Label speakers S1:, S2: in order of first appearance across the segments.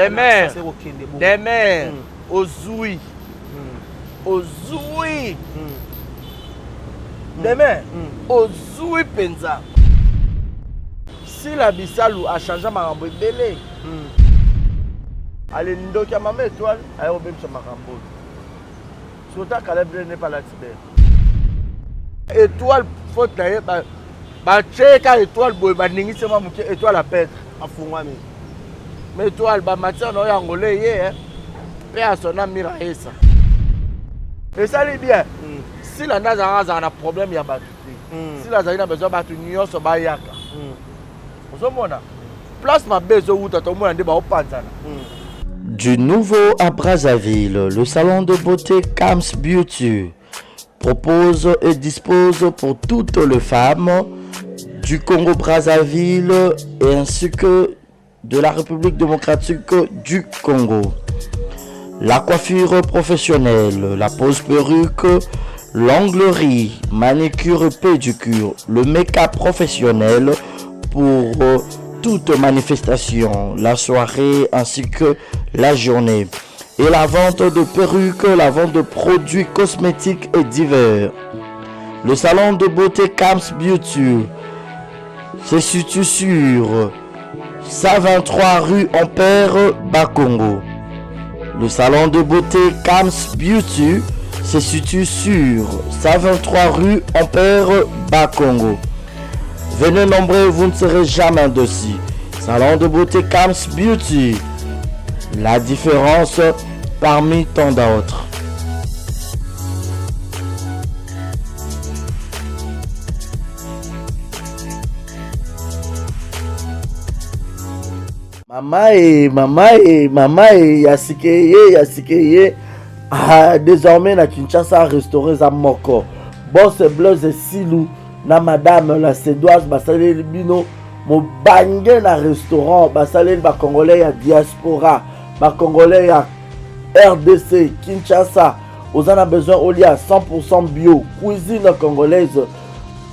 S1: Demer, Demer, ozui. Ozui. Demer, ozui penza. Sila Bisalu a changea makambo ebele. Ale ndoki ya mama Etoile aye kobebisa makambo oyo. Sota Caleb n'est pas là Tiber. Étoile faute na ye ba batie ka étoile boye baningisi mwa moke étoile a perdre
S2: afungwami.
S1: Mais étoile ba matière na oyo angolais ye mpe asona mira esa. Esali bien. Sila nde azalaka azala na problème ya bato te. Sila azali na besoin bato nyonso bayaka. Ozomona place mabe ezowuta tomona nde baopanzana.
S3: Du nouveau à Brazzaville, le salon de beauté Kams Beauty propose et dispose pour toutes les femmes du Congo-Brazzaville et ainsi que de la République démocratique du Congo. La coiffure professionnelle, la pose perruque, l'onglerie, manicure et pédicure, le make-up professionnel pour toute manifestation, la soirée ainsi que la journée. Et la vente de perruques, la vente de produits cosmétiques et divers. Le salon de beauté Kams Beauty se situe sur 123 rue Ampère Bakongo. Le salon de beauté Kams Beauty se situe sur 123 rue Ampère Bakongo. Venez nombreux, vous ne serez jamais dessus. Salon de beauté Kams Beauty. La différence parmi tant d'autres.
S1: Mama e, mama e, mama e, ya sike ye, ya sike ye. Ah, désormais na Kinshasa restaurant eza moko. Boss Blaise Silu na madame la Cédoise basaleli bino mobange na restaurant, basaleli ba congolais ya diaspora, ba congolais ya RDC Kinshasa. Oza na besoin olia 100% bio, cuisine congolaise,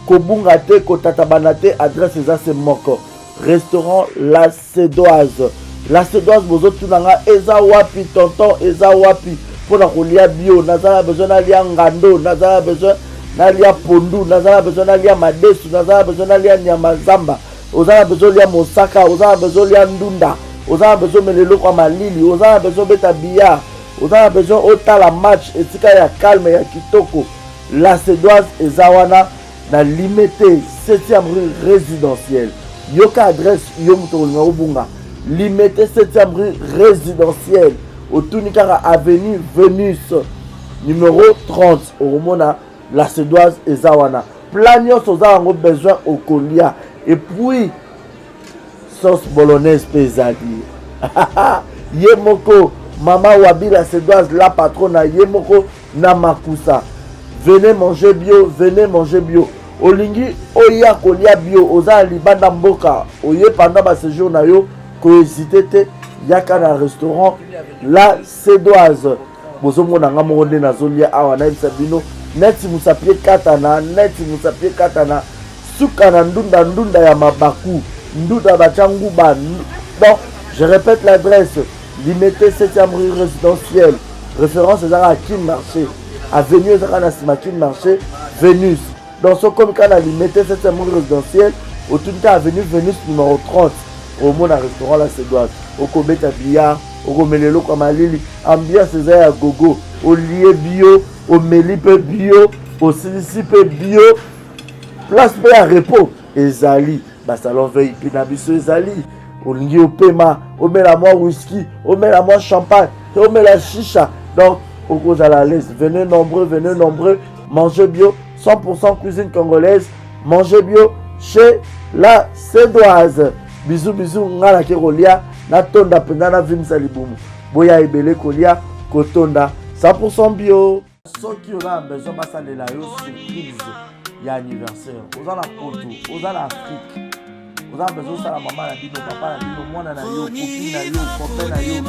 S1: kobunga te, kotatabana te, adresse eza se moko. Restaurant La Cédoise. La Cédoise bozotuna nga eza wapi tonton, eza wapi mpona kolia bio? Naza na besoin nalia ngando, naza na besoin nalia pondu, naza na besoin nalia madesu, naza na besoin nalia nyama zamba, oza na besoin olia mosaka, oza na besoin olia ndunda, oza na besoin omela eloko ya malili, oza na besoin obeta billard, oza na besoin otala match esika ya calme ya kitoko. La Cédoise eza wana na Limete 7e rue résidentielle. Yoka adresse yo moto okolinga kobunga. Limete 7e rue résidentielle. Otuni kaka avenue Venus numéro 30 okomona La Cédoise eza wana. Plat nyonso oza yango besoin okolia. Et puis sauce bolognaise mpe ezali. Ye moko mama Wabi La Cédoise la patronne ye moko na makusa. Venez manger bio, venez manger bio. Olingi oya kolia bio, oza na libanda mboka, oye pendant ba séjour na yo, ko hésiter te, yaka na restaurant La Cédoise. Bozomona nga moko nde nazolia awa, nayebisa bino neti musapie katana, neti musapie katana, suka na ndunda, ndunda ya mabaku, ndunda batia nguba. Donc, je répète l'adresse, Limete 7e rue résidentielle. Référence ezaka Kin Marché, avenue ezaka na sima Kin Marché, Venus. Donc soki okomi kaka na Limete 7e rue résidentielle, otuni kaka avenue Venus numéro 30, omona restaurant La Cédoise, okobeta billard, okomela eloko ya malili, ambiance eza ya gogo, olie bio, omeli pe bio, osilisi pe bio, place pe ya repos ezali, ba salon VIP na biso ezali. Olingi opema, omela mwa whisky, omela mwa champagne, omela shisha, donc okozala à l'aise. Venez nombreux, venez nombreux, mangez bio, 100% cuisine congolaise, mangez bio chez La Cédoise. Bisous, bisous, nga nake kolia, natonda mpenza na vimisa libumu. Boya ebele kolia, kotonda 100% bio. Soki oza na besoin basalela yo surprise ya anniversaire, oza na poto, oza na Afrique, oza na besoin osala mama na bino, papa na bino, mwana na yo, copine na yo, copain na yo,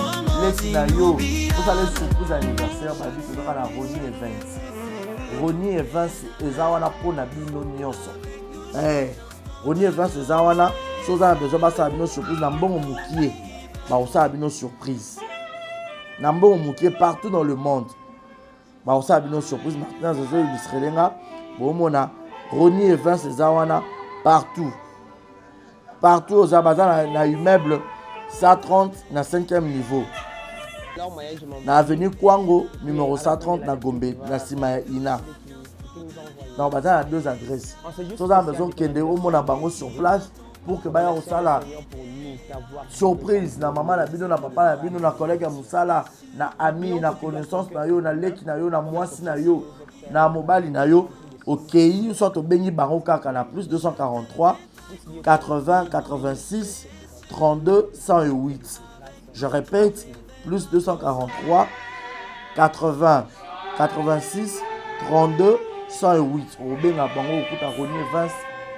S1: leki na yo, osala surprise ya anniversaire, babi tozaka na Rony Events. Rony Events eza wana mpo na bino nyonso. Rony Events eza wana, so oza na besoin basala bino surprise na mbongo mokie. Bakosala bino surprise na mbongo moke partout dans le monde. Bakosala bino surprise. Martinez azo illustrele nga, bomona Rony Evans eza wana partout partout. Oza baza na immeuble 130 na 5e niveau na avenue Kwango numéro 130 na Gombe, na nsima ya Ina. Donc baza na deux adresses. Soza besoin okende omona bango sur place pour que baya kosala surprise na mama na bino, na papa na bino, na collègue ya mosala, na ami, na connaissance na yo, na leki na yo, na mwasi na yo, na mobali na yo. Okei, soit obengi bango kaka na plus 243 80 86 32 108. Je répète, plus 243 80 86 32 108. Obenga bango, okuta Rony Evans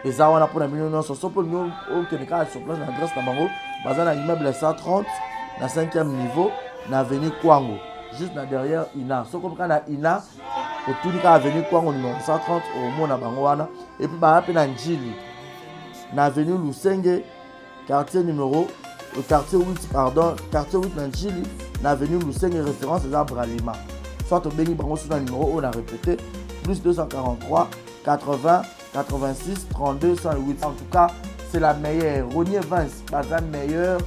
S1: eza wana mpona bino nyonso. So mpo bino okende kaka sur place na adresse na bango, baza na immeuble 130 na 5e niveau na avenue Kwango, juste na derrière Ina. Soki kaka na Ina, otuni kaka avenue Kwango numéro 130, omona bango wana. Et puis baza mpe na Njili, na avenue Lusenge, quartier numéro quartier 8, pardon, quartier 8 na Njili, na avenue Lusenge, référence eza Bralima. Soit obengi bango so na numéro oyo na répété, plus 243 80 86 32 108. En tout cas, c'est la meilleure. Rony Evans baza meilleur,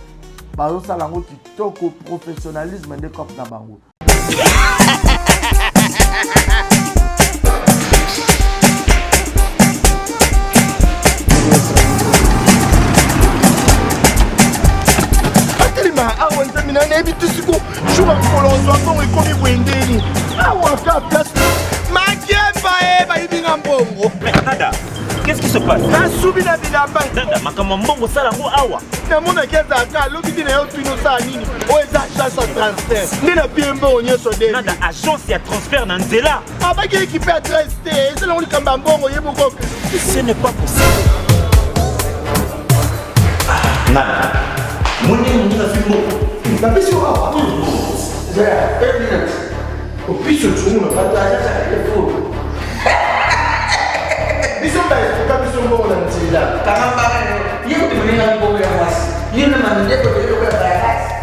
S1: bazosala yango kitoko, professionnalisme nde cope na bango.
S2: Atelema awa, nzambe na nayebi te siko jour ya mokolo ozwa mbongo ekomi boye ndeni awa ka place makemba e bayibi nga mbongo.
S4: Nada, qu'est-ce qui se passe?
S2: Nasubi na bilamba.
S4: Nada, makambo ya mbongo osala yango awa?
S2: Namonaki ezalaka alobi te na yo, tuni osala nini. Oyo eza agence ya transfert nde na pie mbongo nyonso de.
S4: Nada, agence ya transfert na nzela?
S2: Abaki ekipe adresse te, eza nango likambo ya mbongo ye moko.
S4: Ce n'est pas possible. Nada, moni moninga azwi mbongo.
S2: Napesi yo awa opiso tunguna bato agence ya telefone biso baestoka biso mbongo na nzela.
S5: Kanga mbanga yo. Ye kutu moninga mbongo ya mwasi. Yo na mandeko de lokola bayakasi.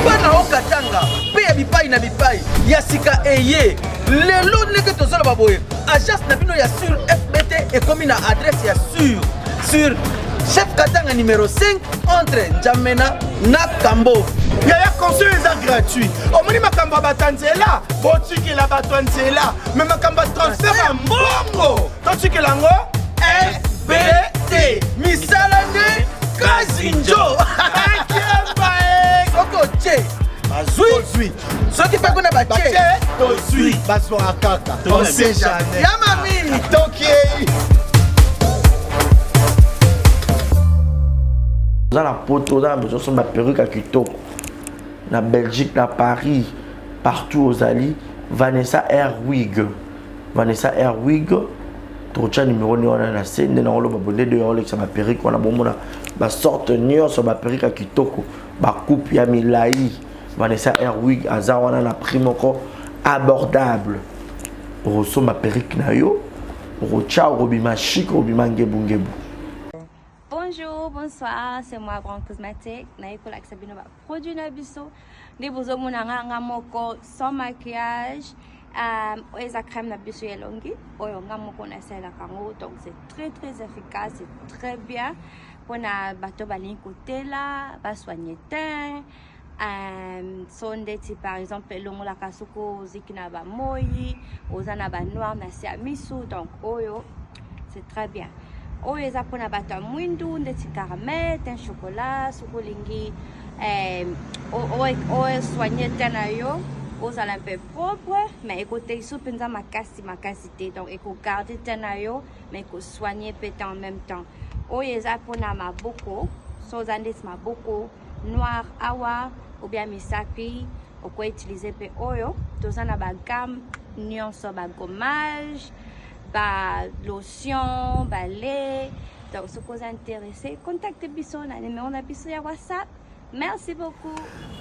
S6: Bana okatanga mpe ya bipai na bipai ya sika eye lelo ndenge tozoloba boye, agence na bino ya sur FBT ekomi na adresse ya sur chef Katanga numéro 5 entre Njamena na Kambo.
S2: Yaya, conseil eza gratuit. Omoni makambo ya bato ya nzela, botikela bato ya nzela, me makambo ya transfert ya mbongo totikela yango FBT.
S6: Misala nde kazinjo.
S2: Akemba e.
S6: Soki otie, bazwi.
S2: Ozwi.
S6: Soki mpe kuna batie,
S2: batie, tozwi, bazwaka kaka, on sait jamais.
S6: Ya mami.
S2: Tokiei.
S1: Oza na Poto, oza na besoin osomba perruque ya kitoko na Belgique, na Paris, partout ozali, Vanessa Airwig, Vanessa Airwig, tokotya numero nde wana na se nde nakoloba bonde de olekisa baperruque wana, bomona basorte nyonso, baperruque ya kitoko, bacoupe ya milai. Vanessa Airwig aza wana na prix moko abordable. Okosomba perruque na yo, okotya, okobima chic, okobima ngebungebu.
S7: Bonjour, bonsoir, c'est moi Grand Cosmétique. Naye kolakisa bino ba produit na biso. Nde bozomona nga nga moko sans maquillage. Oyo eza crème na biso ya elongi oyo nga moko nasalelaka yango, donc c'est très très efficace, c'est très bien mpona bato balingi kotela, basoigne teint. So ndeti par exemple elongolaka soki oziki na bamoi, oza na banoir na se ya misu, donc oyo c'est très bien. Oyo eza mpona bato ya mwindu ndeti caramel, teint chocolat. Soki olingi osoigne teint na yo, ozala mpe propre, mais ekotelisa mpenza makasi makasi te, donc ekogarde teint na yo mais ekosoigne mpe te en même temps. Oyo eza mpona maboko, so oza ndeti maboko noir awa ou bien misapi, okoutilize mpe oyo. Toza na bagamme nyonso, bagommage, balotion, balait. Donc soki oza intéressé, contacte biso na numéro na biso ya WhatsApp. Merci beaucoup.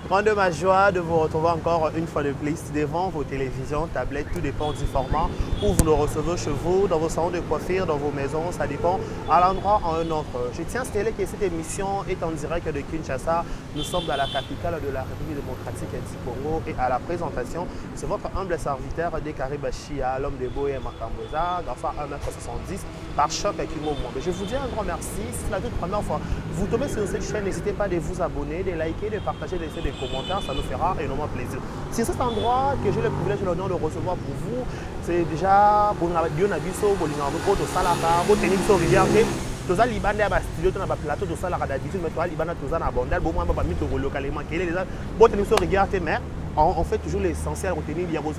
S2: Grande ma joie de vous retrouver encore une fois de plus devant vos télévisions, tablettes, tout dépend du format où vous nous recevez chez vous, dans vos salons de coiffure, dans vos maisons, ça dépend à l'endroit en un autre. Je tiens à signaler que cette émission est en direct de Kinshasa. Nous sommes dans la capitale de la République démocratique du Congo et à la présentation, c'est votre humble serviteur Dekari Bashia, l'homme de Boye Makambweza, garçon 1m70 par choc avec Mais je vous dis un grand merci. Si c'est la toute première fois vous tombez sur cette chaîne, n'hésitez pas de vous abonner, de liker, de partager, de laisser des commentaires, ça nous fera énormément plaisir. C'est cet endroit que j'ai le privilège et l'honneur de recevoir pour vous. C'est déjà bon Dieu na biso, bolinga ko to salaka, bo tenir biso rivière te. Toza libanda ya ba studio to na ba plateau to salaka d'habitude mais toza libanda toza na bondal bo mwa ba mito ko localement kele déjà bo tenir biso rivière te mais on, on fait toujours l'essentiel retenir ya ko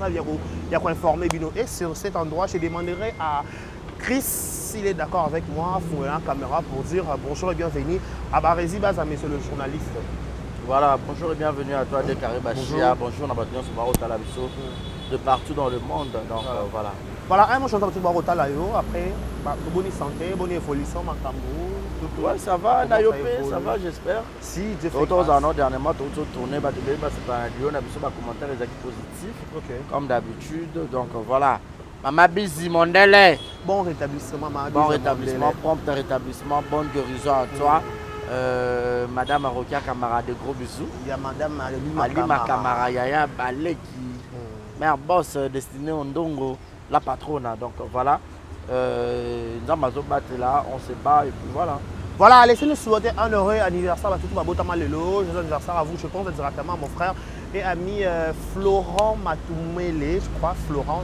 S2: ya ko informer bino et sur cet endroit je demanderai à Chris, s'il est d'accord avec moi, la caméra pour dire bonjour et bienvenue à Barési Baza, monsieur le journaliste.
S3: Voilà, bonjour et bienvenue à toi, Dekare Bachia. Bonjour, Nabatnion Subaro Talabiso, de partout dans le monde. Donc voilà. voilà.
S2: Voilà, un mot, je suis Après, bah, bonne santé, bonne évolution, Makambo.
S3: Ouais, ça va, Nayopé, ça va, j'espère.
S2: Si, Dieu
S3: fait grâce. Dernièrement, tout tourné, bah, c'est pas un lieu, on a vu sur commentaire, les acquis positifs, okay. comme d'habitude. Donc voilà. Mama Bizi Mondele.
S2: Bon rétablissement, Mama
S3: Bon rétablissement, prompt rétablissement, bonne guérison à toi. Madame Arokia Kamara, de gros bisous.
S2: Il y a Madame Alima,
S3: Alima Kamara, Yaya Baleki, mère boss destinée Ondongo, la patronne. Donc voilà, Nzambe là, on se bat et puis voilà.
S2: Voilà, laissez-nous souhaiter un heureux anniversaire à tout le Lelo. Joyeux anniversaire à vous. Je pense directement à mon frère et ami Florent Matoumele, je crois, Florent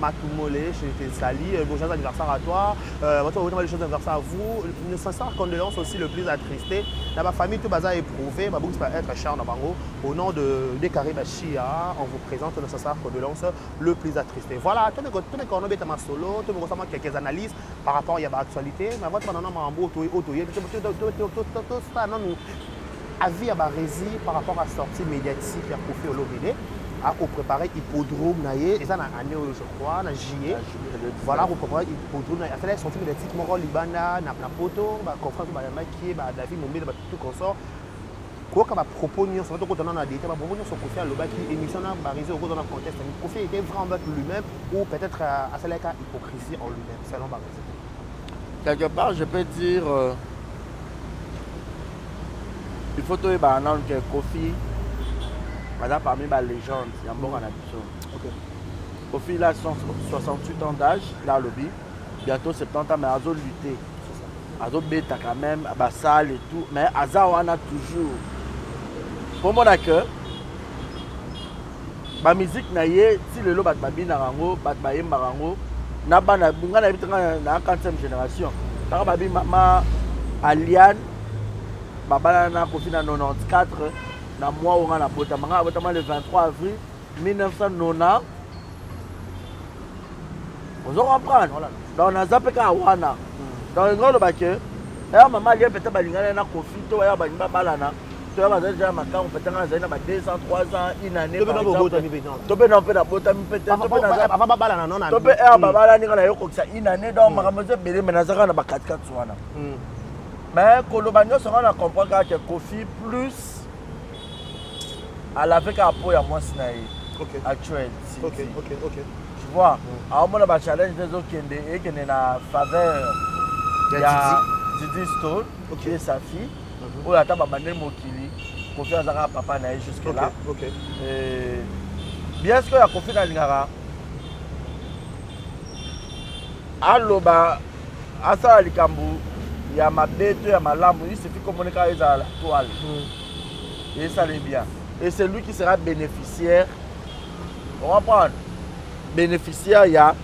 S2: Matoumole, je te salue. Bon joyeux anniversaire à toi. Votre joyeux anniversaire à vous. Nos sincères condoléances aussi le plus attristé. Dans ma famille, tout bazar éprouvé. Ma bouche va être chère dans Bango. Au nom de Dekari Bachia, on vous présente nos sincères condoléances le plus attristé. Voilà, tous les cornobes sont solo, tous les quelques analyses par rapport à l'actualité. Mais votre maintenant, tout ça, non, avis à Barési par rapport à la sortie médiatique à Koffi Olomide. À préparer hippodrome na ye eza na année oyo je crois na juillet voilà ko préparer hippodrome na asala sortie médiatique moko libanda na na poto ba conférence ba yambaki ye ba David Mombele ba tout consort koyoka ba propos nyonso bato kota na détail ba propos nyonso Koffi alobaki émission na Barési okota na contexte Koffi était vrai envers lui-même ou peut-être asalaka hypocrisie en lui-même selon Barési.
S3: Quelque part je peux dire il faut toyebaka nanu ke Koffi aza parmi ba légende ya mboka na biso. Koffi il a 68 ans d'âge, là alobi bientôt 70 ans mais azo lutter. Azo beta quand même ba salle et tout mais aza wana toujours. Pour mona que ba musique na ye ti lelo bato babinaka yango, bato bayembaka yango na bana nga nayebi te nga na 4e génération. Kaka babi mama Aliane babalana na Koffi na 94 na mois oyo nga nabotama, nga nabotama le 23 avril 1990. Ozo comprendre? Donc naza mpe kaka wana. Donc nga oloba ke eya mama Aliane peut-être balingana na Koffi to ya balingi babalana to ya bazali déjà makango peut-être nga nazali na ba 2 ans 3 ans une année par exemple. To mpe na mpe nabotami mpe te, to mpe naza
S2: avant babalana non
S3: to mpe heure babalani nga nayokokisa une année donc makambo eza ebele mais naza kaka na ba 4 4 wana. Mais koloba nyonso nga na comprendre kaka ke Koffi plus alave kaka po ya mwasi na ye actuel. Tu vois, aomona ba challenge nde ezokende ekende na faveur ya Didi Stone qui est sa fille oyo ata babandeli mokili Koffi aza kaka papa na ye jusque là. Bien sûr ya Koffi nalingaka aloba asala likambo ya mabe to ya malamu, il suffit komona kaka ezala la toile et ça l'est bien et c'est lui qui sera bénéficiaire. On comprend bénéficiaire ya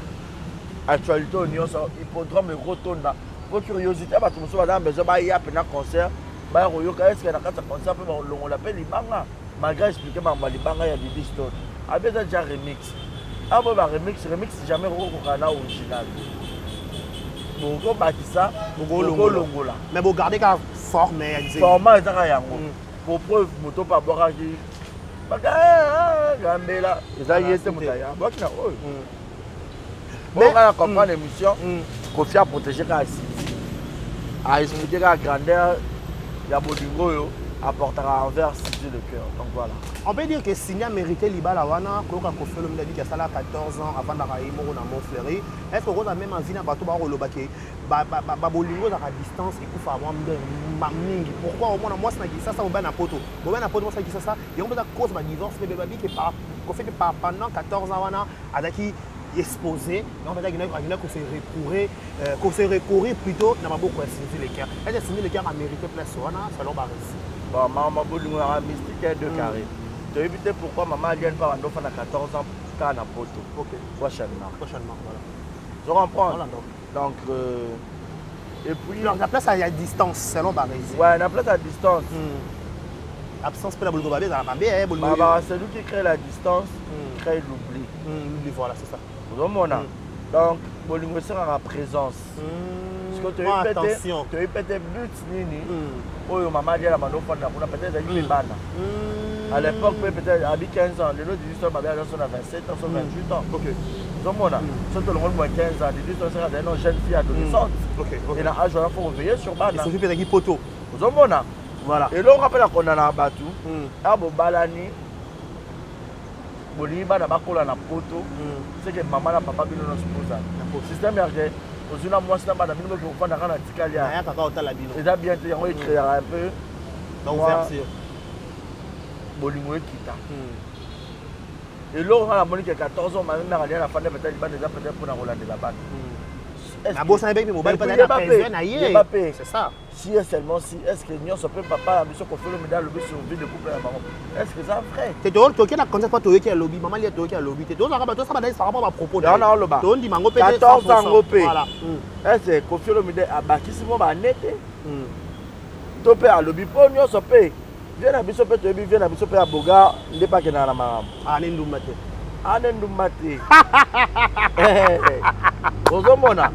S3: actualité oyo nyonso hippodrome ekotonda po curiosité bato mosusu baza na besoin baya mpena concert baya koyoka est-ce que na kati ya concert mpe balongola mpe libanga malgré expliquer makambo ya libanga ya Didi Stone abi eza déjà remix abo ba remix remix jamais okokoka na original bokobakisa bokolongola
S2: mais bogarde kaka forme ya nzembo
S3: format ezaka yango. Pour preuve moto mpe abwakaki gambela eza ye te moto aya abwaki na oyo bonga na comprendre émission Koffi a protégé kaka Sidi a expliqué kaka grandeur ya bolingo oyo.
S1: apportaka envers Cindy le cœur. Donc voilà.
S2: On peut dire que Cindy a mérité libala wana koyoka Koffi Olomide abiki asala 14 ans avandaka ye moko na Montfleury. Est-ce que okozala même envie na bato bakoloba ke ba bolingo ezalaka distance ekufaka mwa mingi. Pourquoi omona mwasi na Kinshasa mobali na poto, mobali na poto mwasi na Kinshasa, yango mpenza cause ba divorce mpe babi ke Koffi mpe pendant 14 ans wana azalaki exposé yango mpenza akendaki ko se recourir euh, ko se recourir plutôt na maboko ya Cindy Le Cœur. Est-ce que Cindy Le Cœur a mérité place wana selon ba récits?
S1: Bon, mama bolingo ya mystique ya deux carrés. Toyebi te pourquoi mama Aliane mpe abanda ofanda 14 ans kaka na poto.
S2: Ok.
S1: Prochainement.
S2: Prochainement, voilà.
S1: Je comprends.
S2: Voilà, donc.
S1: Donc, et puis.
S2: Donc, la place à distance, selon Barési.
S1: Ouais, la place à distance.
S2: Absence, peut la bolingo babe, ezalaka mabe, eh, bolingo.
S1: Bah, bah, celui qui crée la distance crée l'oubli.
S2: L'oubli, voilà, c'est ça.
S1: Ozomona. Donc, bolingo esengaka présence. Parce que
S2: attention.
S1: toyebi pe te but nini oyo mama aliala bando ofanda kuna, peut-être ezalaki mpe bana. À l'époque mpe peut-être abi 15 ans, lelo 18 ans, mabe aza so na 27 ans, so 28 ans. Ozomona, so tolongoli mwa 15 ans, 18 ans, seka azali no jeune fille adolescente. Et na âge wana, faut koveiller sur bana.
S2: Soki mpe ezalaki poto.
S1: Ozomona.
S2: Voilà.
S1: Eloko mpe nakondana bato awa, bobalani, bolingi bana bakola na poto, seke mama na papa bino nyonso bozala système ya ke ozwi na mwasi na bana bino boke kofanda kaka na tikali ya
S2: nayaka kaka otala bino.
S1: Eza bien te. Yango ecréaka un peu
S2: ouverture.
S1: Bolingo ekita. Eloko nga namoni ke 14 ans mama mère alia na fanda peut-être libanda, eza peut-être mpona kolandela bana.
S2: Nabosana mpe mobali mpe azali na besoin na ye.
S1: Yeba mpe.
S2: C'est ça.
S1: Si et seulement si, est ce que nyonso mpe papa na biso Koffi Olomide alobi sur vie de couple na bango, est ce que eza vrai?
S2: Te, toke na concept mpo toyoki alobi mama lia, toyoki alobi te, tozalaka bato tosala par rapport bapropos.
S1: Yango na oloba.
S2: Tondima yango mpe te.
S1: 14 yango mpe.
S2: Voilà.
S1: Est ce que Koffi Olomide abakisi mo bane te to mpe alobi mpo nyonso mpe vie na biso mpe toyebi vie na biso mpe ya boga nde mpe akendaka na makambo?
S2: Ah, ne ndumba te.
S1: Ane ndumba te, ozomona.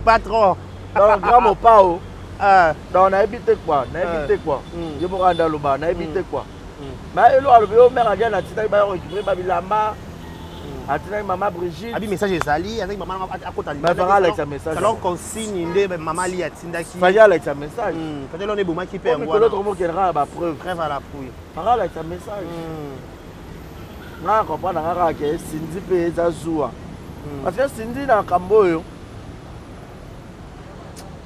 S2: Patron.
S1: Donc grand mopao.
S2: Ah.
S1: Donc nayebi te quoi, nayebi te quoi. Ye moko anda aloba nayebi te quoi, mais elo alobi oyo mare Aliane atindaki baya korécupérer babilamba, atindaki mama Brigitte.
S2: Abi message ezali, azalaki mama akota.
S1: Mais fanga alakisa message.
S2: Selon consigne nde mama ali atindaki.
S1: Fanga alakisa message.
S2: Peut-être lona ebomaki mpe yango.
S1: Mikolo
S2: wana.
S1: tokomokendaka na bapreuve.
S2: Preuve à l'appui.
S1: Fanga alakisa message. Nga na comprendre nga kaka ke Cindy mpe eza zuwa, parce que Cindy na makambo oyo,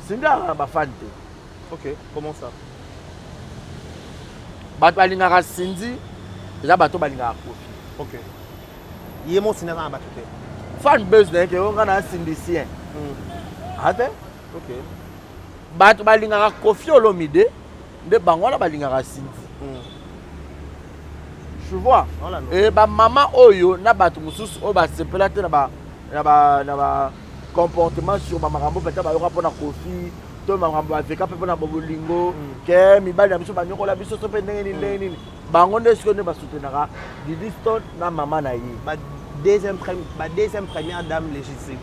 S1: Cindy azaka na bafani te.
S2: Ok, comment ça?
S1: Bato balingaka Cindy eza bato balingaka Koffi.
S2: Ok, ye mo Cindy aza na bato te.
S1: Fan base na ye ke oyo nga na cindicien ate. Bato balingaka Koffi Olomide nde bango wana balingaka Cindy, tu vois?
S2: Voilà, non.
S1: E bamama oyo na bato mosusu oyo basepela te na ba comportement sur bamakambo peut-être bayoka mpona Koffi to makambo baveka mpe mpona bolingo ke mibali na biso banyokola biso so mpe ndenge nini, ndenge nini, bango nde sikoyo nde basoutenaka Didi Stone na mama na ye.
S2: Ba deuxième première dame légitime.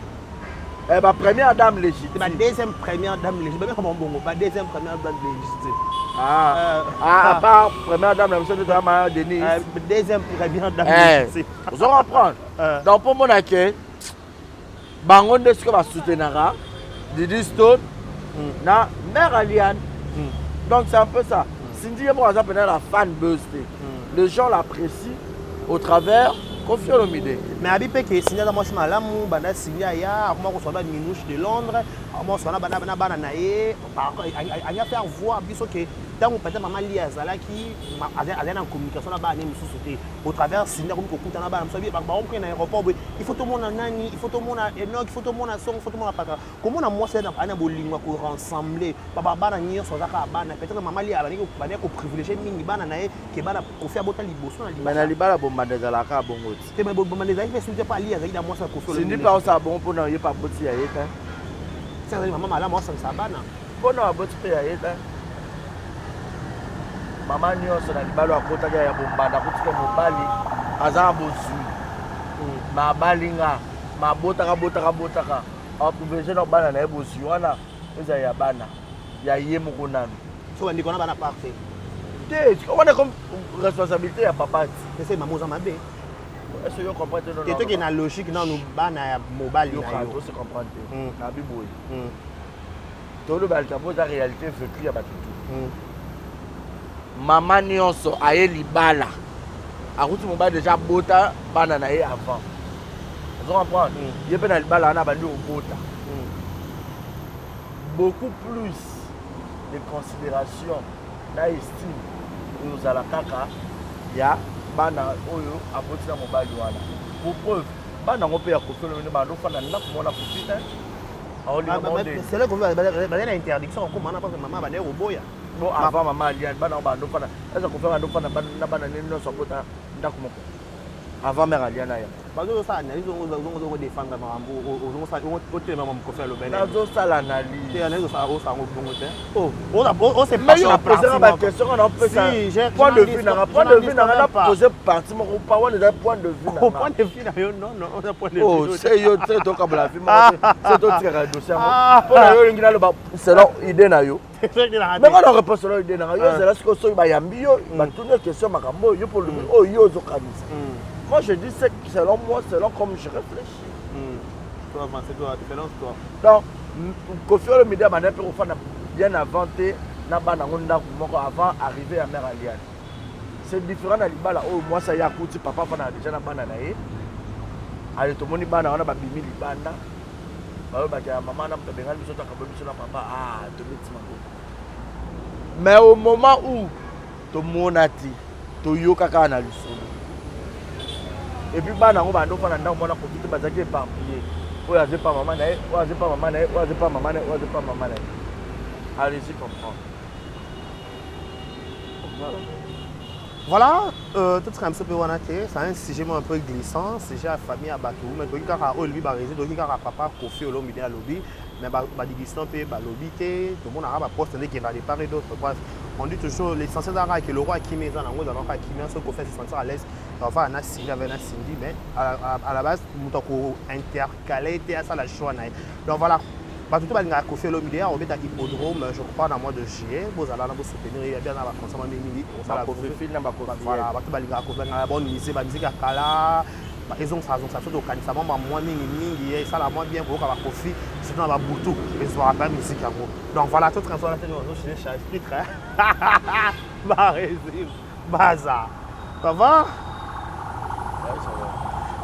S1: Eh, ba première dame légitime.
S2: Ba deuxième première dame légitime, babengaka bango bongo, ba deuxième première dame légitime.
S1: Ah, ah, à part première dame na biso nde toya maya Denise.
S2: Deuxième première dame
S1: Eh,
S2: légitime.
S1: Ozo comprendre? Donc mpo mona ke bango nde sikoyo basoutenaka Didi Stone na mère Aliane. Donc c'est un peu ça. Cindy ye moko aza mpena na fan base te, les gens l'apprécient au travers Koffi Olomide.
S2: Mais abi mpe ke Cindy aza mwasi malamu. Banda Cindy aya, akoma kosala ba minouche de Londres, akoma kosala na bana na ye, anya faire voir biso ke ntango peut-être mama lia azalaki, azali na communication na bana ne mosusu te. Au travers Cindy akomi kokuta na bana mosusu, bakomokende na aéroport boye, il faut tomona nani, il faut tomona Enok, il faut tomona Song, il faut tomona Paka. Komona mwasi aza na bolingo ya korassembler bana nyonso, aza kaka bana. Peut-être mama lia bandeki koprivilégier mingi bana na ye ke bana Koffi abota liboso na.
S1: Mais na libala bombanda ezalaka bongo ti.
S2: Te, bombanda ezalaki mpe soki te mpo ali azalaki na mwasi ya Koffi.
S1: Cindy mpe aosala bongo mpona ye mpe aboti ya ye te.
S2: Ti azali mama malamu, asangisa bana.
S1: Mpona aboti mpe ya ye te. Mama nyonso na libala akotaki ya bombanda, akotika mobali aza na bozwi, ma abalinga, ma abotaka botaka botaka, aprivilégie na bana na ye. Bozwi wana ezala ya bana ya ye moko nanu.
S2: So bandeko na bana part te.
S1: Te, wana comme responsabilité ya papa ti.
S2: Ese mama oza mabe.
S1: Est-ce que yo comprends te?
S2: Te, toke na logique nanu, bana ya mobali na yo.
S1: Tose comprendre te na biboye, toloba likambo eza réalité vécu ya bato tu. Mama nionso aye libala akuti mobali dejà abota bana na ye avant ozo comprendre mm. Ye mpe na libala wana abandi kobota Beaucoup plus de considération na estime oyo ozala kaka ya bana oyo aboti na mobali wana. Pour preuve, bana yango mpe ya Koffi Olomide bando ofanda ndako mwana Koffi te.
S2: C'est là que bazali na interdiction okoma wana parce que mama abandaki koboya.
S1: Bon, avant mama Aliane, bana bando fana, eza ko faire bando fana na bana nini nyonso abota ndako moko. Avant mère Aliane aya.
S2: Bazo sala analyse ongo zongo zongo défendre makambo ozongo sala otelema makambo Koffi alobeli.
S1: Nazo sala analyse.
S2: Te analyse osala osala ngo bongo te. Oh, oza o se
S1: passe na partie. Ba question nga na opesa. Point de vue na point de vue na nga na poser partie moko pa wana eza point de vue na
S2: nga. Point de vue na yo non non oza point de vue.
S1: Oh, c'est yo te to kabola vie moko. C'est to tika dossier yango. Pona yo olingi naloba selon idée na yo. Mais nga na réponse selon idée na nga yo ezala sikoyo soki bayambi yo batuni yo question makambo oyo yo mpo olobi oyo yo ozokanisa. Moi je dis c'est selon moi, selon comme je réfléchis.
S2: Toi, c'est toi, selon toi.
S1: Donc Koffi Olomide abanda mpe kofanda bien avant te na bana yango ndako moko avant arrivé ya mère Aliane. C'est différent na libala oyo mwasi aye akuti papa afandaka déjà na bana na ye. Ale tomoni bana wana babimi libanda bayobaki ya mama na moto abengani biso takaboyi biso na papa, ah tobeti maboko. Mais au moment où tomona te, toyoka kaka na lisolo. Et puis bana yango bando fana ndako mwana Koffi te, bazalaki éparpillé. Oyo aza epa mama na ye, oyo aza epa mama na ye, oyo aza epa mama na ye, oyo aza epa mama na ye. Allez-y comprendre.
S2: Voilà. Voilà, tout ce peu wana te, c'est un sujet un peu glissant, sujet ya famille ya bato, mais toki kaka oyo elobi ba réseau, toki kaka papa Koffi Olomide alobi, mais ba ba digiston mpe balobi te, tomonaka ba poste nde ekenda de part et d'autre. Bref, on dit toujours l'essentiel ezalaka ke le roi akimi eza nango, ezalaka akimi soki Koffi se sentir à l'aise, enfin na Cindy avec na Cindy, mais à la base moto ako intercaler te asala choix na ye. Donc voilà, bato to balingaka Koffi Olomide akobeta hippodrome, je crois na mois de juillet, bozala na bosoutenir ye bien na baconcert mwa mingi. Voilà, bato balingaka Koffi, balingaka bonne musique, ba musique ya kala ezongisa zongisa so tokanisa mwa mwa mingi mingi esala mwa bien koyoka ba Koffi surtout na babutu ezwaka mpe musique yango. Donc voilà, tout transforme te ozochine chapitre Barezi Baza, ça va?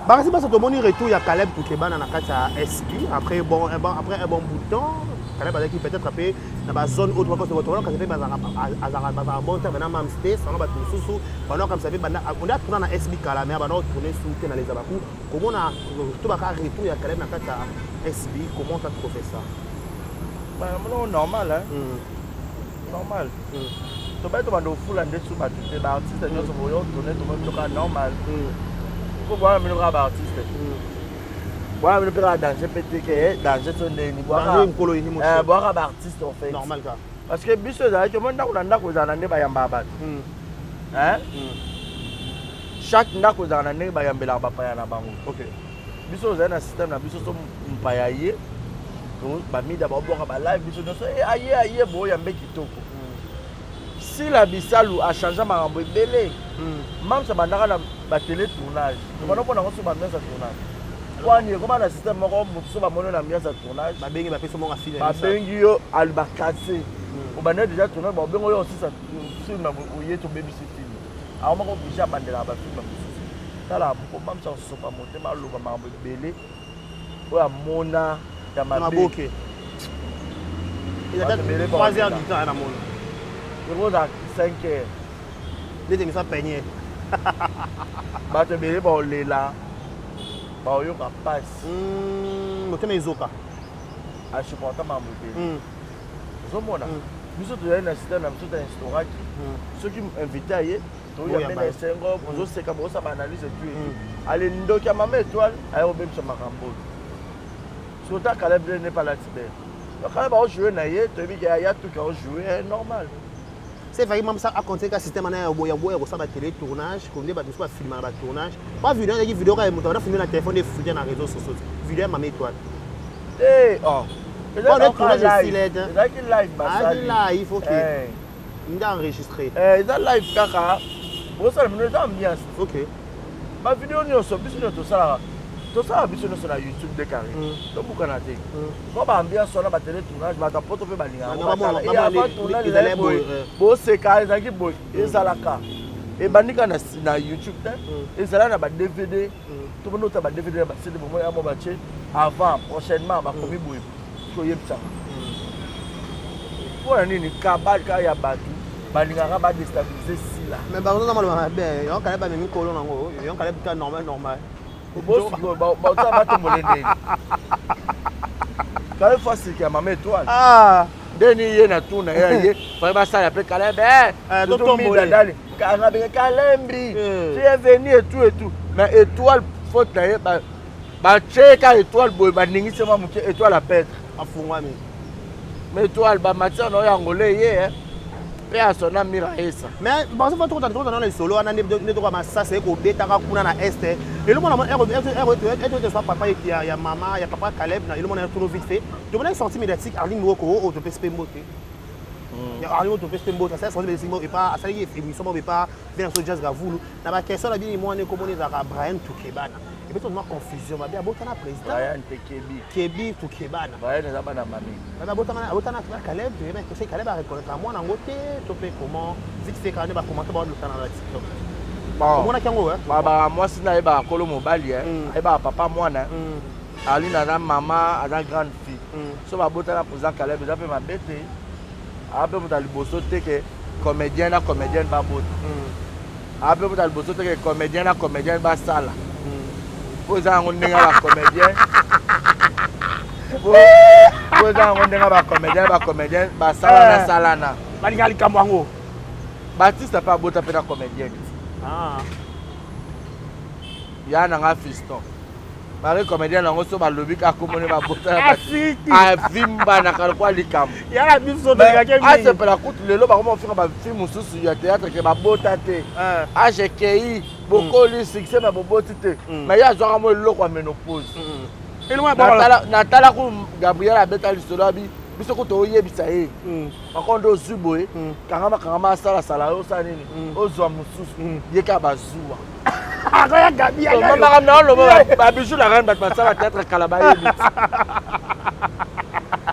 S2: Barezi Baza, tomoni retour ya Caleb Tukebana na kati ya SP après bon, un bon, après un bon bout de temps. Caleb azalaki peut-être ape na bazone oyo tomonaka mpe azalaka bon terme na Mams te, sango bato mosusu banaokamisa mpe banda onde atourna na SB kala, mais banda otourne su te na les abaku. Komona to baka retour ya Caleb na kati ya SB, comment t'as trouvé ça?
S1: Bah, non, normal, hein. Normal. Tobai tobanda ofula nde su bato te, baartiste nyonso boyo tourne tomoni toka normal. Po bwana bino kaka baartiste. Bwana bino mpe kaka danger mpe te ke danger so ndeni. Bwaka baartiste en fait.
S2: Normal ka.
S1: Parce que biso ezalaki omoni ndako na ndako ezala na nde bayambaka bato. Hein? Chaque ndako ezala na ndenge bayambelaka bapaya na bango. Biso ozali na système na biso so mpaya ye bamida babwaka balive biso nyonso aye aye boyambe kitoko. Sila Bisalu achange makambo ebele. Mamsa bandaka na batele tournage. Tobanda mpona yango so baambiance ya tournage. Kwani ekoma na système moko moto so bamoni na ambiance ya tournage.
S2: Babengi bapesi monga film.
S1: Babengi yo alibakase. Obanda déjà tournage babengi yo osisa film oye tobebisi film. Awa moko oblige abandelaka bafilm mosusu. Tala mpo Mamsa osopa motema aloba makambo ebele oyo amona ya mabe.
S2: Eza 3 heures du temps na mona.
S1: Ekozala 5 heures.
S2: Nde misa peigné.
S1: Bato ebele baolela baoyoka pasi.
S2: Motema ezoka.
S1: Asupporta makambo ebele. Ozomona biso tozali na système na biso ta instauraki soki invité aye toyambe na esengo bozoseka bozosala baanalyse etu etu. Ale ndoki ya mama étoile aye kobebisa makambo oyo. Surtout Caleb n'est pas là Tibert. Donc Caleb a joué na ye toyebi ke ya tuka a joué normal.
S2: C'est vrai, même ça a compté qu'un système ya boya boya kosala télé tournage, comme bato mosusu bafilma na batournage. Ba vidéo ezalaki vidéo kaka moto abanda filme na téléphone efute na réseaux sociaux. Vidéo ya mama étoile.
S1: Eh oh.
S2: Bon, tournage esili te.
S1: Ezalaki live basali.
S2: Ezalaki live, ok. Nde enregistré.
S1: Eza live kaka. Bosala bino eza ambiance.
S2: Ok.
S1: Ba vidéo nyonso biso nyonso tosalaka. Tosala biso nyonso na YouTube de carré. Tobukana te. Mwa ba ambiance wana ba tele tournage bato ya poto mpe balingaka yango batala. Et avant tournage ezalaki boye, boseka ezalaki boye, ezalaka. Ebandi kaka na YouTube te, ezala na ba DVD, tomoni ota ba DVD na ba CD bomoni yango batie avant prochainement bakomi boye toyebisaka. Mpo na nini kabal kaka ya bato balingaka ba destabiliser Sila.
S2: Mais bazo na maloba mabe, yo kala ba memi kolo nango, yo kala bika normal normal.
S1: Baotia batombole ndeni. Kala fois siki ya mama étoile. Ah. Ndeni ye na tour na ye ye, fallait basala pe Caleb eh.
S2: Eh,
S1: totombole. Dali, kanga benge Kalembi. Tu es venu et tout et tout. Mais étoile faute na ye ba ba cheka étoile boye ba ningisi mwa moke étoile à perdre.
S2: Afungwami.
S1: Mais étoile ba matière na yo angolais ye eh. Pe à son âme mira esa.
S2: Mais bazo fa tokota tokota na lisolo wana nde toka masasi ekobetaka kuna na est eloko na ete soit papa ya ya mama ya papa Caleb na eloko na tono vite fait tomona sortie médiatique Arline Moko oyo topesi mpe mbote ya Arline oyo topesi mpe mbote asali sortie médiatique moko epa asalaki émission moko epa vena so Jazz Gavulu na ba question na bino mwana ekomoni ezalaka Brian Tukebana epesi mwa confusion mabe abotana président
S1: Brian te Kebi
S2: Kebi Tukebana
S1: Brian eza bana mami
S2: mabe abotana abotana na Caleb toyeba que Caleb a reconnaître mwana yango te to pe comment vite fait quand ba commenter ba lotana na TikTok
S1: bon
S2: omonaki yango hein
S1: ba mwasi na ye ba kolo mobali hein ayeba papa mwana Aline aza mama aza grande fille so babotana président Caleb eza pe mabe te aza pe moto ya liboso te ke comédien na comédienne babota aza pe moto ya liboso te ke comédien na comédienne basala po eza yango ndenge ya bacomédien po eza yango ndenge ya bacomédien bacomédien basalana salana
S2: balinga likambo yango
S1: Batiste mpe abota mpe na comédienne ya na nga fiston Marie comédien yango so balobi kaka komoni babota avimbanaka lokola likambo asepela kutu lelo bakoma kofinga bafilme mosusu ya théâtre ke babota te age ekei bokoli succès me boboti te mais ye azwaka mo eloko ya ménopause natala ku Gabriel abeta lisolo abi biso kutu oyebisa ye bakonde ozwi boye kangama kangama asalasala yo osala nini ozwa mosusu ye kaka bazuwa
S2: akoya gabi
S1: makambo na oloba babiju la reine bato basala théâtre kala bayebi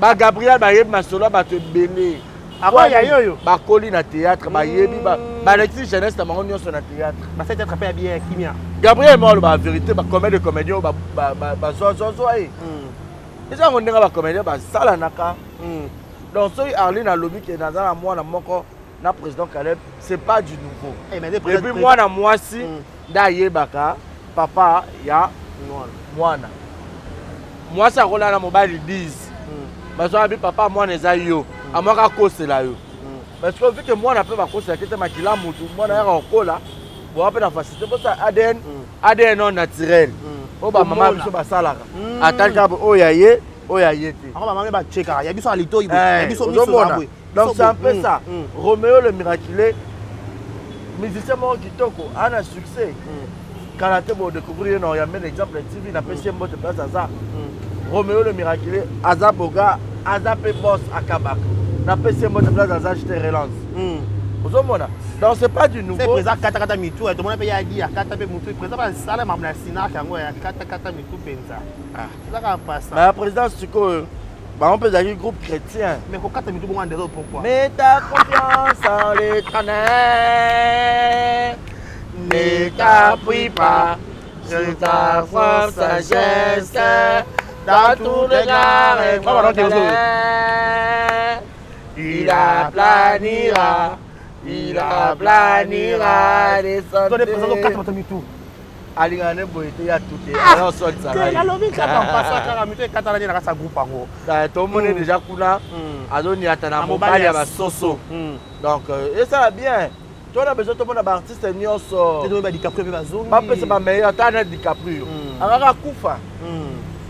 S1: ba Gabriel bayebi masolo ya bato ebele
S2: akoya yoyo
S1: bakoli na théâtre bayebi balekisi jeunesse na bango nyonso na théâtre
S2: basali théâtre mpe ya bien ya kimia
S1: Gabriel mo aloba vérité bacomédie comédien oyo bazwazwazwa ye eza yango ndenge bacomédien basalanaka donc soki Arline alobi ke naza na mwana moko na président Caleb c'est pas du nouveau
S2: eh, mais
S1: et puis mwana mwasi nde ayebaka papa ya mwana mwasi akolala na mobali 10 bazwaka bi papa mwana eza yo amwaka akosela yo parce que vu que mwana mpe bakoselaki te makila mutu mwana yaka kokola boa mpe na facilité mposa ADN ADN non naturel oyo bamama biso basalaka atali kaka oyo ya ye oyo ya ye te
S2: yango bamama bachekaka ya biso ya litoi ya biso miso
S1: donc c'est un peu ça Roméo le miraculé musicien moko kitoko ana succès kala te bodécouvrir ye na oyambe na exemple TV napesi ye mbote place aza Roméo le miraculé aza boga aza mpe boss akabaka napesi ye mbote place aza je te relance ozomona donc c'est pas du nouveau
S2: président katakata mitu tomona mpe ye adi akata mpe mutu président basala makambo na sinaka yango ya katakata mitu mpenza ezaka pasa
S1: mais président sikoyo bango mpe ezalaki groupe chrétien
S2: mais kokata mitu bongo en pourquoi
S1: mets ta confiance en l'éternel ne t'appuie pas sur ta propre sagesse dans tout le gare il aplanira il aplanira les
S2: sentiers mitu
S1: alingaka ne boye te ya tuke
S2: alobi kaka mpasa kaka mitu ekatana nde na kati ya groupe yango
S1: tomoni déjà kuna azoniata na mobali ya basoso donc esala bien tona besoin tomona baartiste nyonso bapesa bameilleur ata na DiCaprio akaka kufa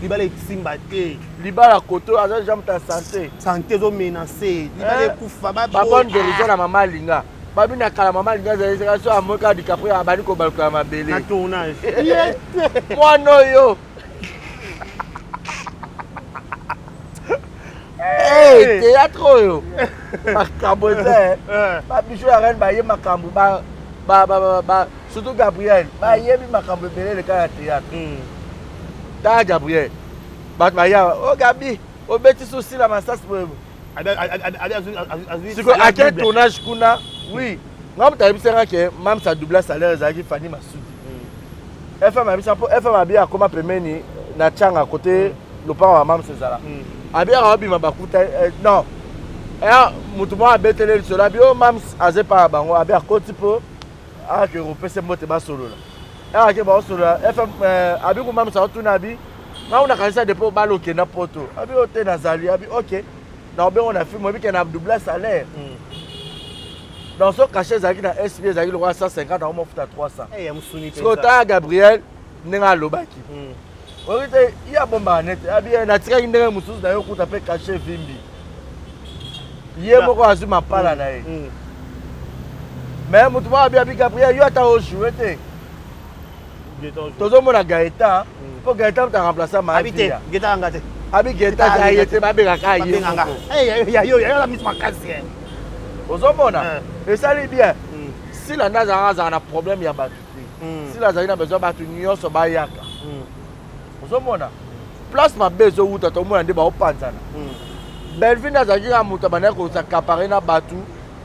S2: libala esimba te
S1: libala koto aza déjà moto ya santé
S2: santé ezomenace libala ekufa
S1: babonne guérison na mama alinga babina kala mama alinga azalisaka so amoka DiCaprio abandi kobaluka ya mabele
S2: na tournage
S1: mwana oyo théâtre oyo makambo eza babijou ya reine baye makambo surtout Gabriel bayebi makambo ebele eleka ya théâtre. Tala Gabriel. Bato baya, oh Gabi, obeti susi na masasi boye. Sikoyo ake tournage kuna, oui. Nga moto ayebisa nga ke Mams a doubla salaire ezalaki Fanny Masudi. Hmm. FM ayebisa mpo FM abi akoma pembeni na Tchanga côté hmm. lopango ya Mams ezala. Hmm. Abi akobima bakuta eh, non. Eh, moto moko abetele lisolo abi o oh, Mams aza epai ya bango abi akoti mpo ake kopesa mbote basolola. Ake baosolola FM eh, abi kumamisa otuna abi nga una kanisa depo bala okenda poto abi o te nazali abi ok na obengo na film oyebi ke na double salaire mm. donc so cachet ezalaki na sb ezalaki lokola 150 yango mofuta 300
S2: eh,
S1: sikoyo tala gabriel ndenge alobaki mm. oyoki te ye abombaka nete abi eh, natikaki ndenge mosusu na yo okuta mpe cachet evimbi ye moko azwi mapala na ye mm. mais moto moko abi abi gabriel yo ata ojoue te tozomona gaetan mm. mpo gaetan moto aremplaça maavia abi gaetan aye te babengaka ye ozomona eh. esali bien mm. sila nde azalaka azala na problème ya bato te mm. sila azali na besoin bato nyonso bayaka ozomona place mabe ezowuta tomona nde baopanzana bellevue nde azalaki kaka moto abandaki kosakapare na bato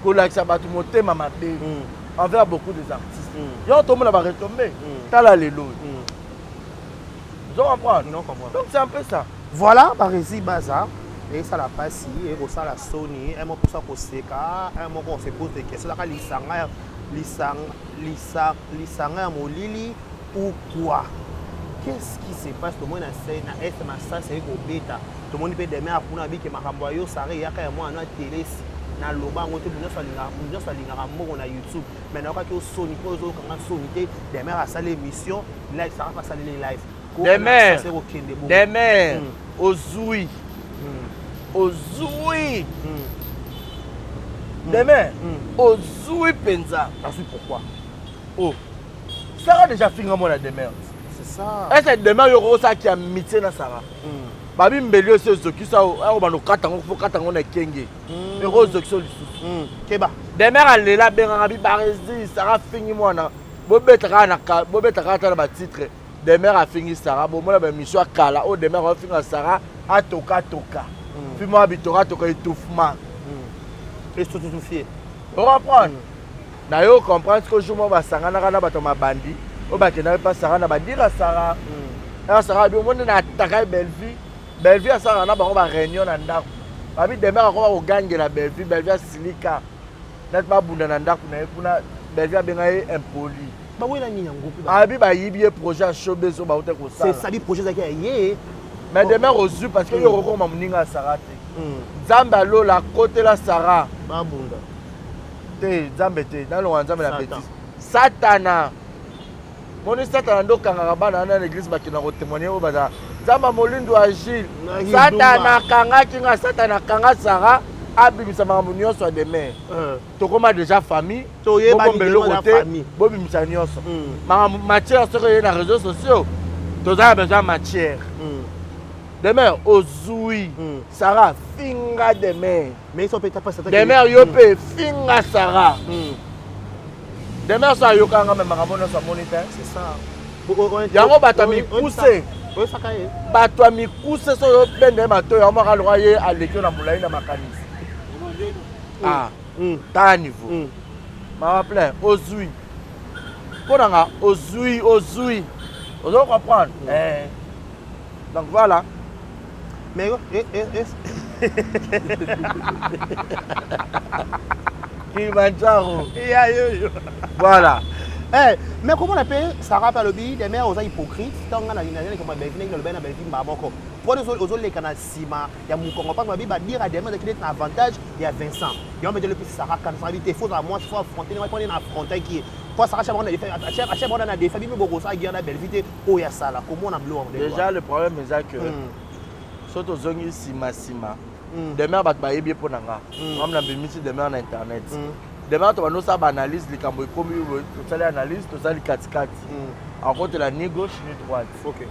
S1: kolakisa bato motema mabe mm. envers beaucoup des artistes mm. yango tomona ba retombe mm. tala lelo mm. ozo comprendre
S2: non, comprendre.
S1: Donc c'est un peu ça.
S2: Voilà barezi baza esala mpasi ekosala soni un moko mposa koseka un moko on se pose des questions ezaka lisanga lisanga lisa, lisanga ya molili ou quoi? Qu'est-ce qui se passe? Tomoni na se na est masasi aye kobeta, tomoni mpe demeure kuna abike makambo ya yo Sarah eyaka ya mwana na telesi na loba yango te, moto alingaka moto nyonso alingaka mbongo na YouTube, mais nayokaki yo soni mpo ozoyoka nga soni te. Demeure asali émission live, Sarah mpe asaleli live.
S1: Demeure Demeure hmm. ozui hmm. ozui hmm. Demeure ozui mpenza.
S2: Azui pourquoi?
S1: Oh. Sarah déjà finga mwana demeure.
S2: C'est ça.
S1: Est-ce que demeure yoko osala ki amitié na Sarah? Mm. Babi mbeli osi ozokisa ako bando kata ngo faut kata ngo na kenge. Mm. Eko ozokisa lisusu.
S2: Mm. Keba.
S1: Demeure alela bengaka bi barezi Sarah fingi mwana. Bobeta kaka na bobeta kaka na ba titre. Demeure afingi Sarah bomona ba émission ya kala oyo Demeure afinga Sarah atoka toka. Mm. Fi mwa bitoka toka étouffement.
S2: Mm. Estoutoufié.
S1: O comprendre? Mm. Na yo comprendre que jour moko basanganaka na bato ya mabandi oyo bakendaki mpa Sarah na badira Sarah. Mm. Sarah abi omoni na ataka Bellevue. Bellevue asalaka na bango ba réunion na ndako. Babi Demeure akoma kogangela Bellevue, Bellevue asilika. Neti babunda na ndako na ye kuna Bellevue abenga ye impoli.
S2: Bawela nini yango
S1: mpe? Abi bayibi ye projet ya showbiz oyo bauta kosala.
S2: C'est ça, projet ezalaki ya ye.
S1: Mais Demeure ozwi parce que yo okokoma moninga ya Sarah te. Nzambe alola akotela Sarah.
S2: Babunda.
S1: Te nzambe te nalonga nzambe na betise satana moni satana nde okangaka bana wana na eglise bakenda kotemoigne oyo bazala nzambe ya molindo agile satana akangaki nga satana akanga sara abimisa makambo nyonso ya demer euh. tokoma déjà famille bobomba eloko te bobimisa nyonso hmm. makambo matière soki eye na réseau sociaux toza na besoin matière hmm. Demeure ozui mm. Sarah finga Demeure.
S2: Mais ils sont peut-être pas
S1: Demeure yo pe finga Sarah. Mm. Demeure so ayoka nga me makambo nyonso amoni te.
S2: C'est ça.
S1: Yango bato ya mikuse. Bato ya mikuse so obenda ye matoyi yango moko aloka ye aleki yo na molai na makanisi. Ah, mm. tala niveau. Mm. Mama plein ozui. Mpo na nga ozui ozui. Ozo comprendre? Mm. Eh. Donc voilà.
S2: Mais eh, eh, eh.
S1: Kilimanjaro.
S2: Yeah, yo, yo.
S1: Voilà.
S2: Eh, mais comment on appelle Sarah Palobi, des mères aux hypocrites, tant qu'on a une année comme Belvin, il a Belvin, moko. Pour les autres, les canaux sima, il y a Mukongo, parce que dire à des mères qui est un avantage, il y a Vincent. Il y a un le plus Sarah, quand ça il faut à moi, il faut affronter, il faut affronter qui est. Pour Sarah, on a des on a des familles, mais beaucoup ça, il y a Belvin,
S1: oyo asala komona biloko déjà le problème eza que mm. soki tozongi nsima nsima mm. demeure bato bayebi ye mpo na nga mm. ngam nabimisi demeure na internet mm. demeure tobanda osala baanalyse likambo ekomi tosali analyse tosali katikati mm. akotela ni gauche ni droite
S2: okay.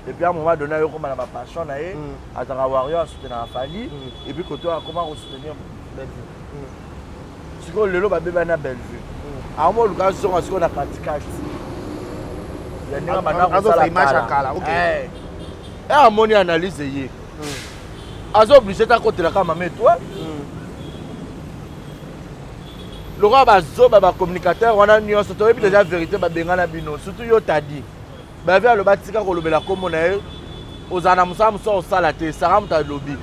S1: et puis à un moment donné ayokoma na bapassion na ye mm. azalaka warrior asoutenaka fali mm. et puis koto akoma kosoutenir bellevue mm. sikoyo lelo babebani na bellevue mm. akoma oluka azonga sikoyo na katikati. Ya ndenge banda kosala
S2: image ya kala. Ok.
S1: Eh. Eh amoni analyse ye. Azo obligé ta kotela kaka mama étoile. Lokola bazoba ba communicateur wana nyonso toyebi déjà vérité babengana bino surtout yo tadi. Bavi aloba tika kolobela kombo na ye ozala na mosala mosusu osala te Sara moto alobi.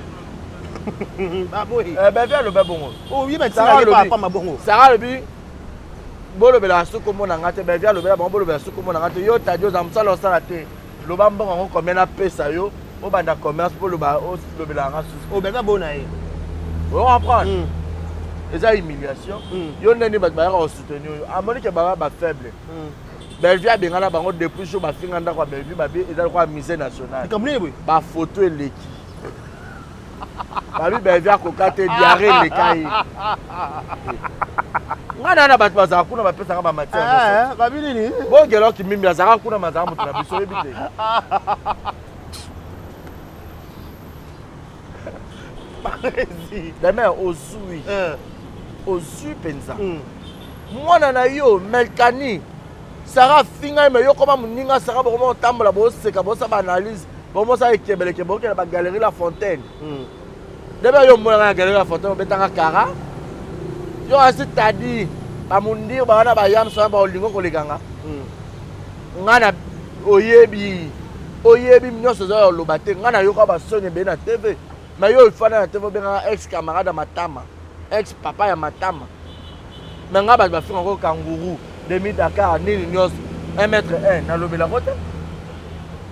S2: Baboyi.
S1: Eh, Bavi aloba bongo.
S2: Oh, ye batika ye pa pamba bongo.
S1: Sara alobi bolobelaka soki kombo na nga te Bavi alobela bango bolobela soki kombo na nga te yo tadi ozala mosala osala te loba mbongo yango combien napesa yo obanda commerce mpo oloba olobelaka nga susu.
S2: Oh, Bavi abona ye.
S1: O comprendre? Eza humiliation. Yo ndeni bato bayaka kosoutenir yo amoni ke baba ba faible. Bellevue abengana bango depuis jour bafinga ndako ya Bellevue babi eza lokola musée national.
S2: Likambo nini boye?
S1: Ba photo eleki. Babi Bellevue akoka te diarrhée eleka ye. Nga na na bato bazala kuna bapesaka ba matière nyonso.
S2: Eh, babi nini?
S1: Bogelo Kimimbi azalaka kuna mazalaka moto na biso oyebi te.
S2: Parezi.
S1: Demain ozui.
S2: Eh.
S1: Ozui mpenza. Mwana na yo Melkani Sara afinga ye me yo koma moninga Sara bokoma kotambola boseka bosala baanalyse bomosala ekebeleke bokende bagalerie la fontaine ndebe yo omonaka na galerie la fontaine obetanga kara yo asi tadi bamundire bawana bayamso wana baolingo kolekanga nga na oyebi oyebi nyonso eza ya oloba te nga nayoka basoni ebele na tv me yo ofanda na tv obengaka ex camarade ya matama ex papa ya matama me nga bato bafinga ko kangourou demi dakar nini nyonso 1 mètre 1 nalobelako te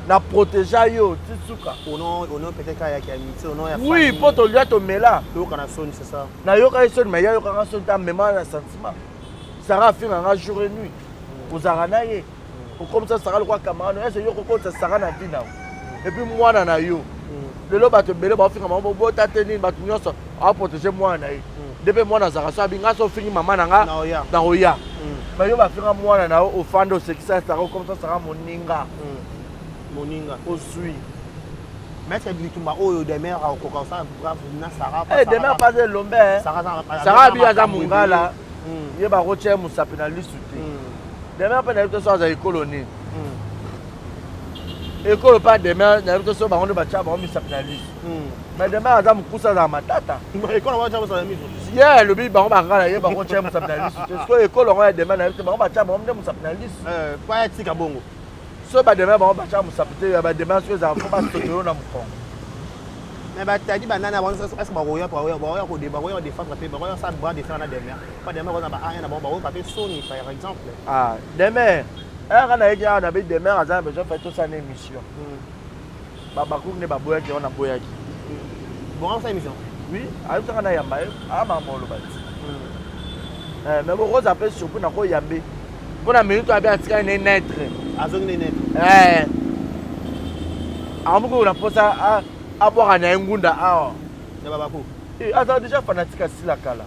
S1: na protégea yo ti suka
S2: Au nom peut-être ya ki amitié, au nom ya
S1: oui
S2: famille.
S1: mpo tolia tomela
S2: Toyoka na soni, c'est ça.
S1: nayoka ye soni me ye ayokanga soni te amema na sentiment sara afinga nga jour et nuit ozalaka na ye okomisa sara lokola camarade ese yo kokotisa sara na vie na yo epuis mwana na yo lelo bato ebele baofinga bango bobota te nini bato nyonso aoprotege mwana na ye nde mpe mwana azalaka so abi nga so ofingi mama na nga
S2: Naoya.
S1: nakoya me yo bafinga mwana na yo ofanda osekisa sara okomisa sara moninga
S2: Moninga.
S1: ozwi
S2: Maître bitumba oyo Demer akoka kosala brave na Sarah.
S1: Eh, Demer pas elombe eh.
S2: Sarah
S1: Sarah abi aza mongala ye bakotia ye mosapi na lisu te Demer mpe nayebi te so aza ekolo nini ekolo mpe Demer nayebi te so bango nde batia bango misapi na lisu mais Demer aza mokusa azala matata
S2: Ekolo batia mosapi na miso.
S1: ye alobi bango bangala ye bakotia ye mosapi na lisu te sikoyo ekolo yango ya Demer nayebi te bango batia bango nde mosapi na lisu
S2: Eh, pa ya tika bongo.
S1: so bademer bango batia mosapi te ya bademer soki ezala fo basoto yo na mokongo
S2: Mais batadi banana bango est-ce que bakoya bakoya bakoya ko bakoya défendre pe bakoya sa bras de fer na Demer. Pas Demer ko na ba aya na bango bakoya pe soni par exemple.
S1: ah Demer ere nayeki awa nabi Demer aza na besoin fait tosala na émission babakuki nde baboyaki yango naboyaki
S2: Bon, ça émission.
S1: oui ayebisaka nayamba ye amama oloba ti mais bokoza mpe surpris nakoyambe mpo na minute oyo abe atikali ne netre
S2: Azongi ne net.
S1: amoki na mposa abwaka na ye ngunda awa
S2: Na babako.
S1: azala déjà fanatique asila kala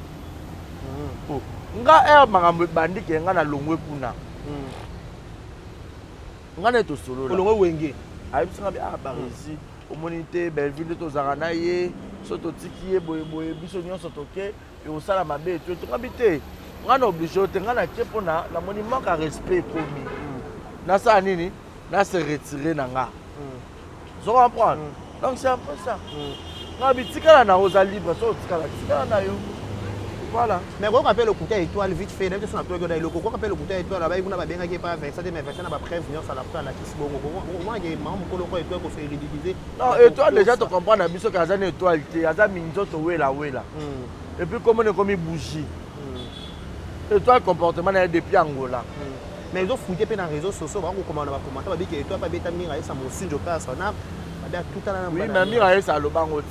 S1: Oh. Nga ere makambo ebandiki nga nalongwe kuna nga nde tosolola
S2: Olongo wenge.
S1: ayebisanga bi ah Baresi omoni te Bellevue nde tozalaka na ye so totiki ye boyeboye biso nyonso toke ekosala mabe eto etongabi te nga na oblige yo te nga natie mpona namoni manque ya respect ekomi nasala nini na se retire na nga zo comprendre donc c'est un peu ça nga bitikala na yo oza libre so otikala tikala na yo voilà.
S2: Mais koyoka mpe lokuta ya étoile vite fait nayebi te so na toyoki oda eloko koyoka mpe lokuta ya étoile abayi kuna babengaki epa Vincent te mais Vincent na bapreuve nyonso alakuta alakisi bongo omonake mama mokolo oko étoile kose ridiculiser.
S1: Non, étoile déjà tocomprendre na biso ke aza na étoile te aza minzoto welawela et puis komona ekomi bougie étoile comportement na ye depuis Angola.
S2: Mais ezofute mpe na réseau sociaux bakokoma na bacommentaire babiki étoile mpe abeta mingi ayesa mosinjo mpe asona babe atutana na
S1: oui mais Mira ayesa alobango ti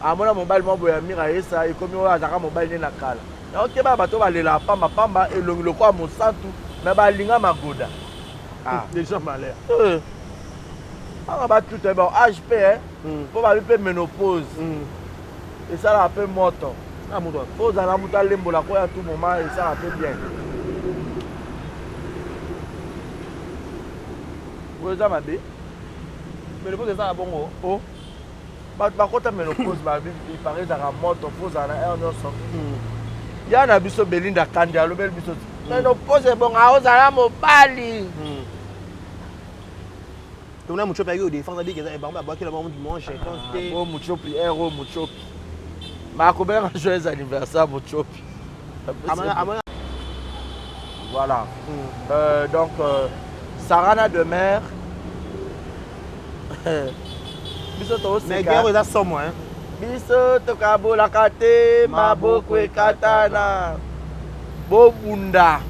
S1: amona mobali moko boye ya Mira ayesa ekomi oyo azalaka mobali nde na kala naokeba bato balelaka pamba pamba elongi lokola mosantu me balinga magoda.
S2: Ah. Déjà malheur.
S1: Anga batuta ba âge mpe mpo babi mpe ménopause esalaka mpe moto
S2: Ah, moto.
S1: Fo ozala moto alembola koya tout moment esalaka mpe bien oyo eza mabe.
S2: Ménopause ezala bongo.
S1: O bato bakota ménopause babi ipare ezalaka moto fo ozala na heure nyonso ya na biso Belinda Kandi alobeli biso ti ménopause ebonga ozala mobali.
S2: Tomona Mutshopi ayaki kodefendre abiki eza bango babwakela bango mutu moko jeton te.
S1: Bo Mutshopi ero eh, Mutshopi. Makobenga joyeux anniversaire Mutshopi. Voilà. Mm. Euh, donc euh, Sarana de mer biso
S2: toseka eza somo hein.
S1: Biso tokabolaka te maboko ekatana bobunda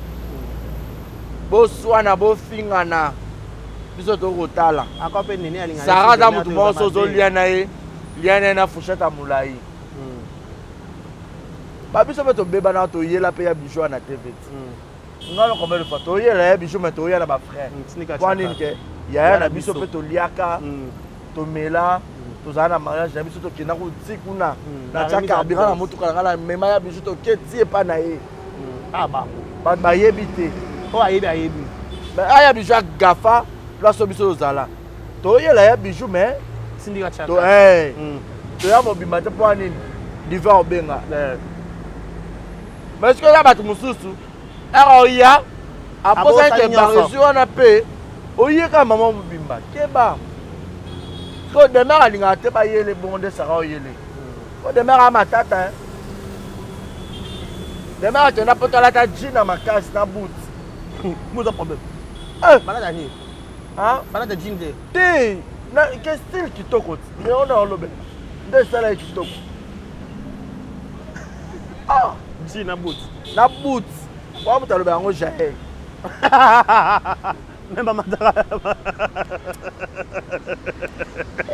S1: boswana bofingana biso tokotala sara aza motu moko so ozolia na ye lia na ye na fourchette ya molai hmm. babiso mpe tobebana toyela mpe ya bijou wana tv ti hmm. nga na combien de fois toyela ya bijou mais toya na bafrère hmm, mpo nini ke yaya na biso mpe toliaka tomela tozala na mariage na biso tokenda koti kuna natya carburant na motuka na ngai na mema ya biso toke ti epa na ye
S2: ah,
S1: bato bayebi te
S2: oyo ayebi ayebi
S1: aya bijou agafa place oyo biso tozala toyela ya bijou mais eh, toya mobimba te mpo nini divin obenga eh. mais soki oza bato mosusu ere oya abosani ke baresi wana mpe oye kaka mama mobimba keba so demer alingaka te bayele bongo nde sara oyele po demer a matata demer akenda poto alata ji na makasi na boot
S2: moza problème eh. balata nini balata jean te
S1: te ke style kitoko ti mais ona olobela nde esala ye kitoko
S2: ah jean na boot
S1: na boot wa moto aloba yango jael
S2: me bamataka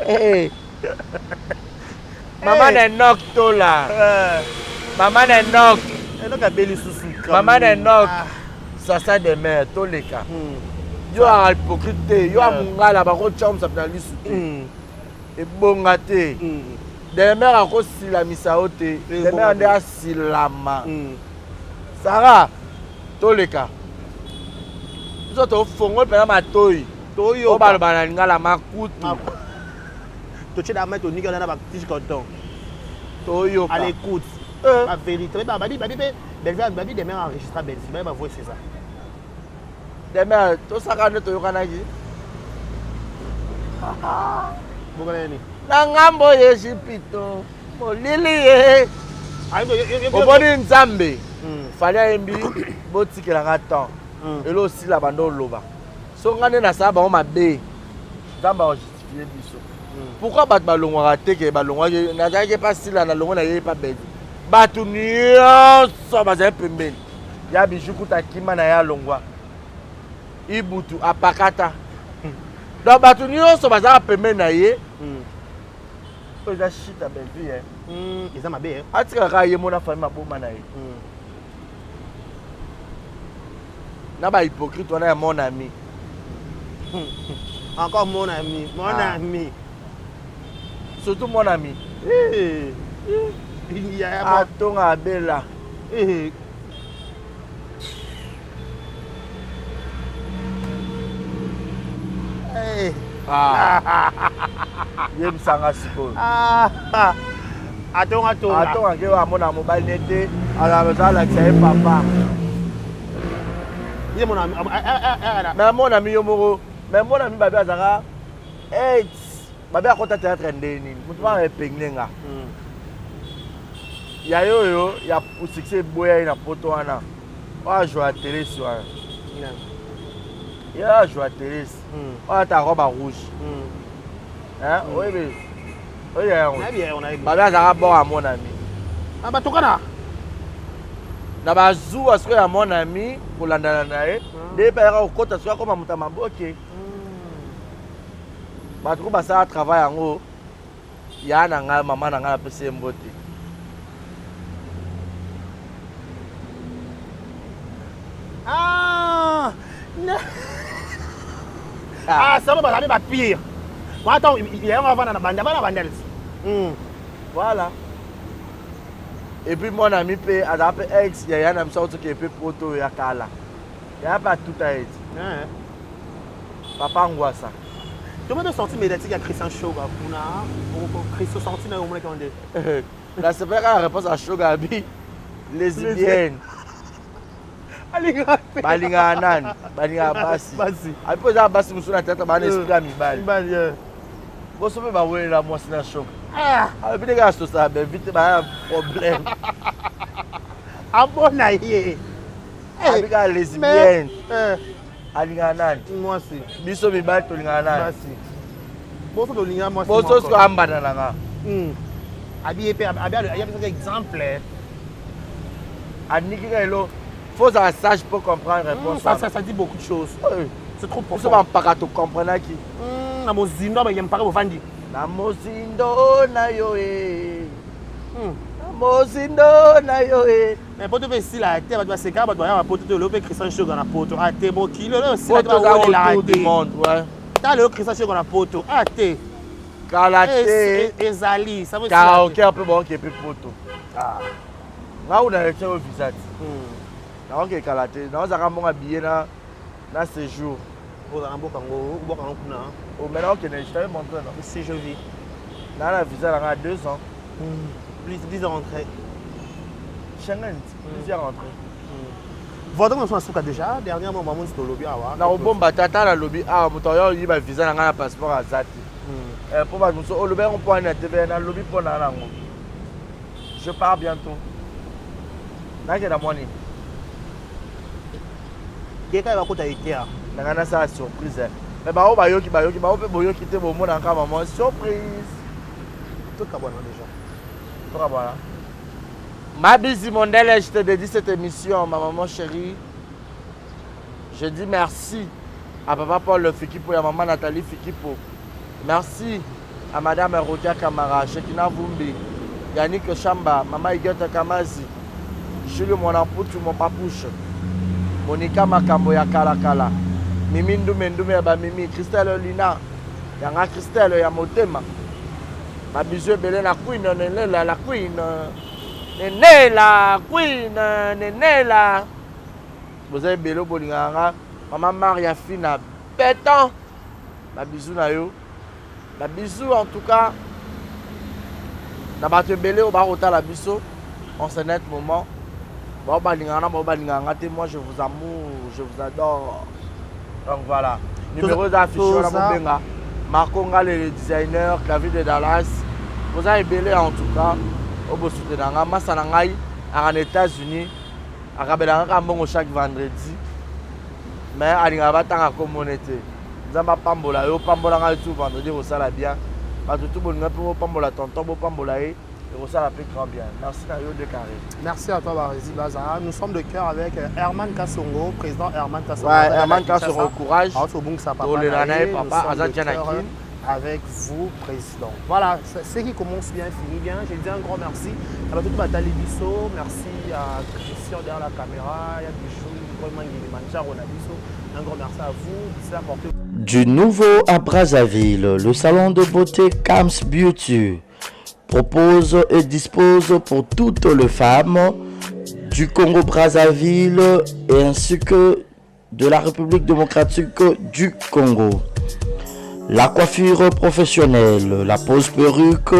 S1: eh. mama na enok tola eh. mama na enok
S2: enok abeli susu
S1: mama na enok ah. sasa de mer toleka hmm. yo a hypocrite te yo a eh. mongala bakotya mosapi na lisu te hmm. ebonga te hmm. demer akosilamisa yo te demer nde asilama sara toleka biso tofongoli mpena matoi oyo baloba na lingala makutu
S2: totie da mai tonika na batige coton
S1: toyoka
S2: à l'écoute euh. ba vérité babi babi mpe bellevue babi demer enregistra bellevue baye bavoye césar
S1: demer tosaka nde toyokanaki na ngambo ya ejipito molili ye omoni nzambe hmm. fali ayembi botikelanga temps hmm. elo osila banda oloba so nga nde nasala bango mabe nzambe akojustifie biso hmm. pourkui bato balongwaka te ke balongwaki nazalaki epa sila nalongwe na ye epa bedi bato nyonso bazali pembeni ya bijou kuta akima na ye alongwa ibutu apakata donc bato nyonso bazalaka pembeni na ye hmm. oyo eza shit ya bellevue eh.
S2: hmm, eza mabe eh.
S1: atikala kaka ye mona famille maboma na ye hmm. na ba hypocrite wana ya mon ami
S2: encore mon ami mon ah. ami
S1: surtout mon ami
S2: eh.
S1: atonga abela
S2: eh.
S1: Ah. yebisa nga sikoyo
S2: ah. atonga tonga
S1: atonga ke amona mobali ne te azalakisa ye papa
S2: ye mona
S1: mais monami yo moko mais monami babi azalaka aids babi akota théâtre nde nini moto bana epengle nga hmm. ya yo oyo ya succès eboya ye na poto wana oyo ajoua telesi wana ye ajoua telesi hmm. oyo ata robe ya rouge hmm. oyebi oyo yango babi azalaka bord ya mon ami
S2: ah, batokana
S1: na bazuwa sikoyo ya mon ami kolandana na ye nde mpe ayaka kokota sikoyo akoma moto ya maboke bato ko basala travail yango ya na ngai mama na ngai napesi ye mbote
S2: ah, ah sama bazali ba pire wana ntango yango avanda na banda bana bandels
S1: hmm. voilà et puis mon ami mpe azala mpe ex yaya na biso aotoki mpe poto oyo ya kala yaya mpe atuta ye ti papa ngwasa
S2: tomoni mpe sortie médiatique ya christian shoga kuna christian sortie na yo omonaki yango nde
S1: nasepelaka na réponse ya shoga abi lesbienne. Balingaka nani? Balingaka basi.
S2: Basi.
S1: Apo eza basi mosusu na tata bana esprit ya mibali.
S2: Mibali. Eh.
S1: Boso mpe bawelela mwasi na choc. Ah, alobi ndenge asosala bevite baya problème.
S2: Abona ye.
S1: Abika lesbienne. Eh. Alingaka nani?
S2: Mwasi.
S1: Biso mibali tolingaka nani?
S2: Basi. Boso tolingaka mwasi.
S1: Boso siko ambana na nga.
S2: Abi ye mpe abi ayebisaka exemple.
S1: Aniki ka elo faut ozala sage pour comprendre réponse.
S2: Ça, ça, ça dit beaucoup de choses.
S1: Oui.
S2: C'est trop profond.
S1: Biso bampaka tocomprenaki.
S2: Na mozindo ya mpaka bovandi.
S1: Na mozindo na yo e. Na mozindo na yo e.
S2: Mais poto mpe esila te, bato basekaka, bato baya bapoto te. Lelo mpe Christian Shoga na poto a te, mokili lelo esila te, bawelelaka te. Ta lelo Christian Shoga na poto a te.
S1: Kala te.
S2: Ezali.
S1: Karaoke mpe baoke mpe poto. Nga una election oyo visa te. Naoke kala te. Naozaka mbongo ya billet na na séjour.
S2: Ozala mboka ngo, mboka ngo kuna.
S1: Oh, mais naokende, je t'avais montré non?
S2: Si je vis.
S1: Na na visa na nga 2 ans.
S2: Plus 10 ans rentré.
S1: Schengen, plusieurs rentrées.
S2: Voilà, donc on suka déjà. Dernièrement, maman tolobi awa.
S1: Na obomba tata na lobi awa moto oyo oyiba visa na nga na passeport aza te. Mpo bato mosusu olobi yango mpo na TV na lobi mpo na nango. Je pars bientôt. Nakenda mwa nini?
S2: Keka bakota Ikea.
S1: Na ngai nasala surprise. Mais baoyo bayoki bayoki, baoyo mpe boyoki te bomona kaka mama surprise.
S2: Tokabwana déjà.
S1: Tokabwana. Ma busy mondele, je te dédie cette émission, ma maman chérie. Je dis merci à papa Paul Fikipo et à maman Nathalie Fikipo. Merci à madame Rokia Kamara, Shekina Vumbi, Yannick Chamba, maman Iguette Kamazi, Jules Monamputu, mon papouche, Monica Makambo ya Kala Kala, Mimi Ndume Ndume ya ba Mimi, Christelle Lina, Yanga Christelle ya Motema. Ba bisous ebele na Queen Nenela la Queen. Nenela Queen Nenela. Boza ebele bolingaka nga. Maman Maria Fina Beton. Ba bisous na yo. Ba bisous en tout cas. Na bato ebele oyo bakotala biso en ce net moment. Bao balingaka na bao balingaka nga te, moi je vous amour, je vous adore. Donc voilà. Numéro eza affiché wana bobenga. Marco Ngale le designer, clavier de Dallas. Boza ebele en tout cas. Oyo bosutena nga, masa na ngai aka na États-Unis, akabelaka kaka mbongo chaque vendredi. Mais alingaka batanga kombo ne te. Nzambe apambola yo, pambola ngai tout vendredi kosala bien. Bato tout bolinga mpe bopambola tonton, bopambola ye. Ekosala mpe grand bien. Merci na yo de carré.
S2: Merci à toi Barezi Baza. Nous sommes de cœur avec Herman Kassongo, président Herman Kassongo.
S1: Ouais, Herman Kassongo, courage.
S2: Tolela
S1: na ye papa, aza dia na Kin.
S2: Avec vous, président. Voilà, ce qui commence bien finit bien. Je dis un grand merci à tout Batali Bisso, merci à Christian derrière la caméra, il y a Bijou, vraiment Guilimanjaro na biso. Un grand merci à vous. D'ici là, portez-vous.
S3: Du nouveau à Brazzaville, le salon de beauté Kams Beauty propose et dispose pour toutes les femmes du Congo-Brazzaville et ainsi que de la République démocratique du Congo. La coiffure professionnelle, la pose perruque,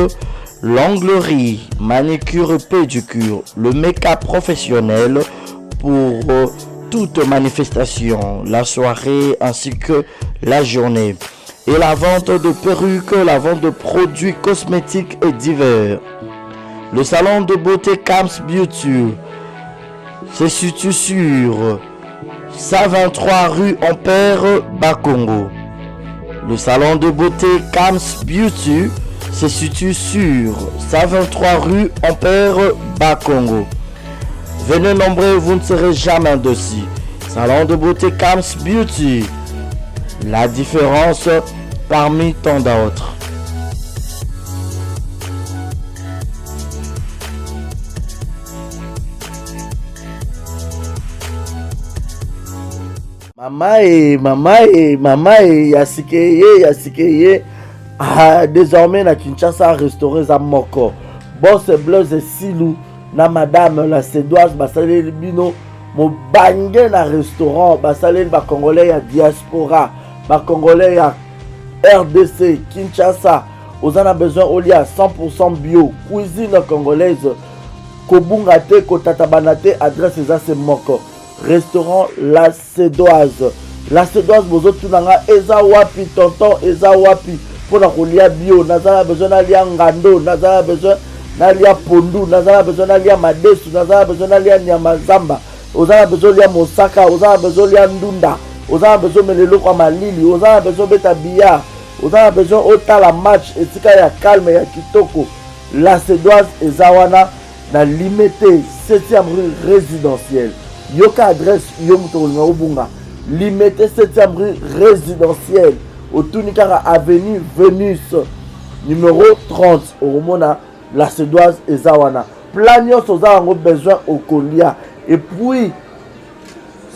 S3: l'onglerie, manicure, pédicure, le make-up professionnel pour toute manifestation, la soirée ainsi que la journée. Et la vente de perruques, la vente de produits cosmétiques et divers. Le salon de beauté Kams Beauty se situe sur 123 rue Ampère, Bakongo. Le salon de beauté Kams Beauty se situe sur 123 rue Ampère, Bakongo. Venez nombreux, vous ne serez jamais déçus. Salon de beauté Kams Beauty. La différence parmi tant d'autres.
S1: Mama e, mama e, mama e, ya sike ye, ya sike ye. Ah, désormais na Kinshasa restaurant eza moko. Boss Blaise Silu na madame la Cédoise basaleli bino mobange na restaurant, basaleli ba congolais ya diaspora, ba congolais ya RDC Kinshasa. Oza na besoin olia 100% bio, cuisine congolaise, kobunga te, kotatabana te, adresse eza se moko. Restaurant La Cédoise. La Cédoise bozotuna nga eza wapi tonton eza wapi mpo na kolia bio naza na besoin nalia ngando naza na besoin nalia pondu naza na besoin nalia madesu naza na besoin nalia nyama zamba oza na besoin olia mosaka oza na besoin olia ndunda oza na besoin omela eloko ya malili oza na besoin obeta billard oza na besoin otala match esika ya calme ya kitoko la Cédoise eza wana na Limete 7e rue résidentielle. Yoka adresse yo moto okolinga obunga. Limete 7e rue résidentielle. Otuni kaka avenue Venus numéro 30 okomona la Cédoise eza wana. Plat nyonso oza yango besoin okolia. Et puis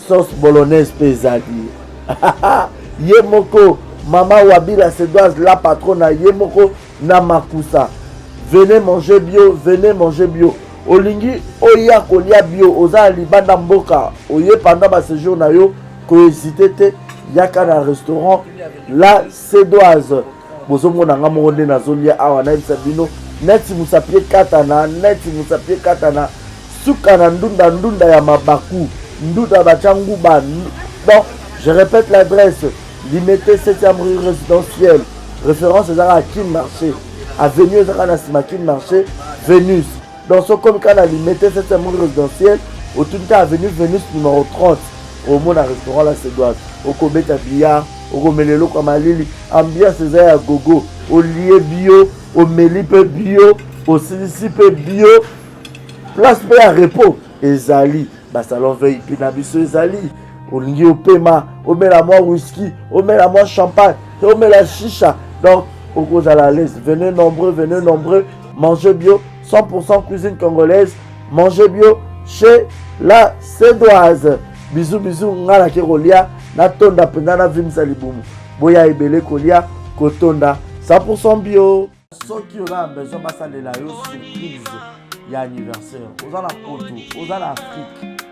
S1: sauce bolognaise mpe ezali. ye moko mama Wabi la Cédoise la patrona ye moko na makusa venez manger bio venez manger bio olingi oya kolia bio oza na libanda mboka oye pendant ba séjour na yo kohésite te yaka na restaurant la cédoise bozomona nga moko nde nazolia awa nayebisa bino neti mosapi ekatana neti mosapi ekatana suka na ndunda ndunda ya mabaku ndunda batya nguba donc je répète l'adresse Limete 7e rue résidentielle. Référence ezaka Kin Marché. Avenue ezaka na sima Kin Marché Venus. Donc soki okomi kaka na Limete 7e rue résidentielle, otuni kaka avenue Venus numéro 30. Omona restaurant la Cédoise. Okobeta billard, okomela eloko ya malili, ambiance eza ya gogo. Olie bio, omeli pe bio, osilisi pe bio. Place pe ya repos ezali. Ba salon VIP na biso ezali. Olingi opema, omela mwa whisky, omela mwa champagne, omela shisha. Donc okozala à l'aise. Venez nombreux, venez nombreux, mangez bio, 100% cuisine congolaise, mangez bio chez la Cédoise. Bisous bisous, nga nake kolia, natonda mpenza na vimisa libumu. Boya ebele kolia, kotonda 100% bio. Soki oza na besoin basalela yo surprise ya anniversaire, oza na poto, oza na Afrique,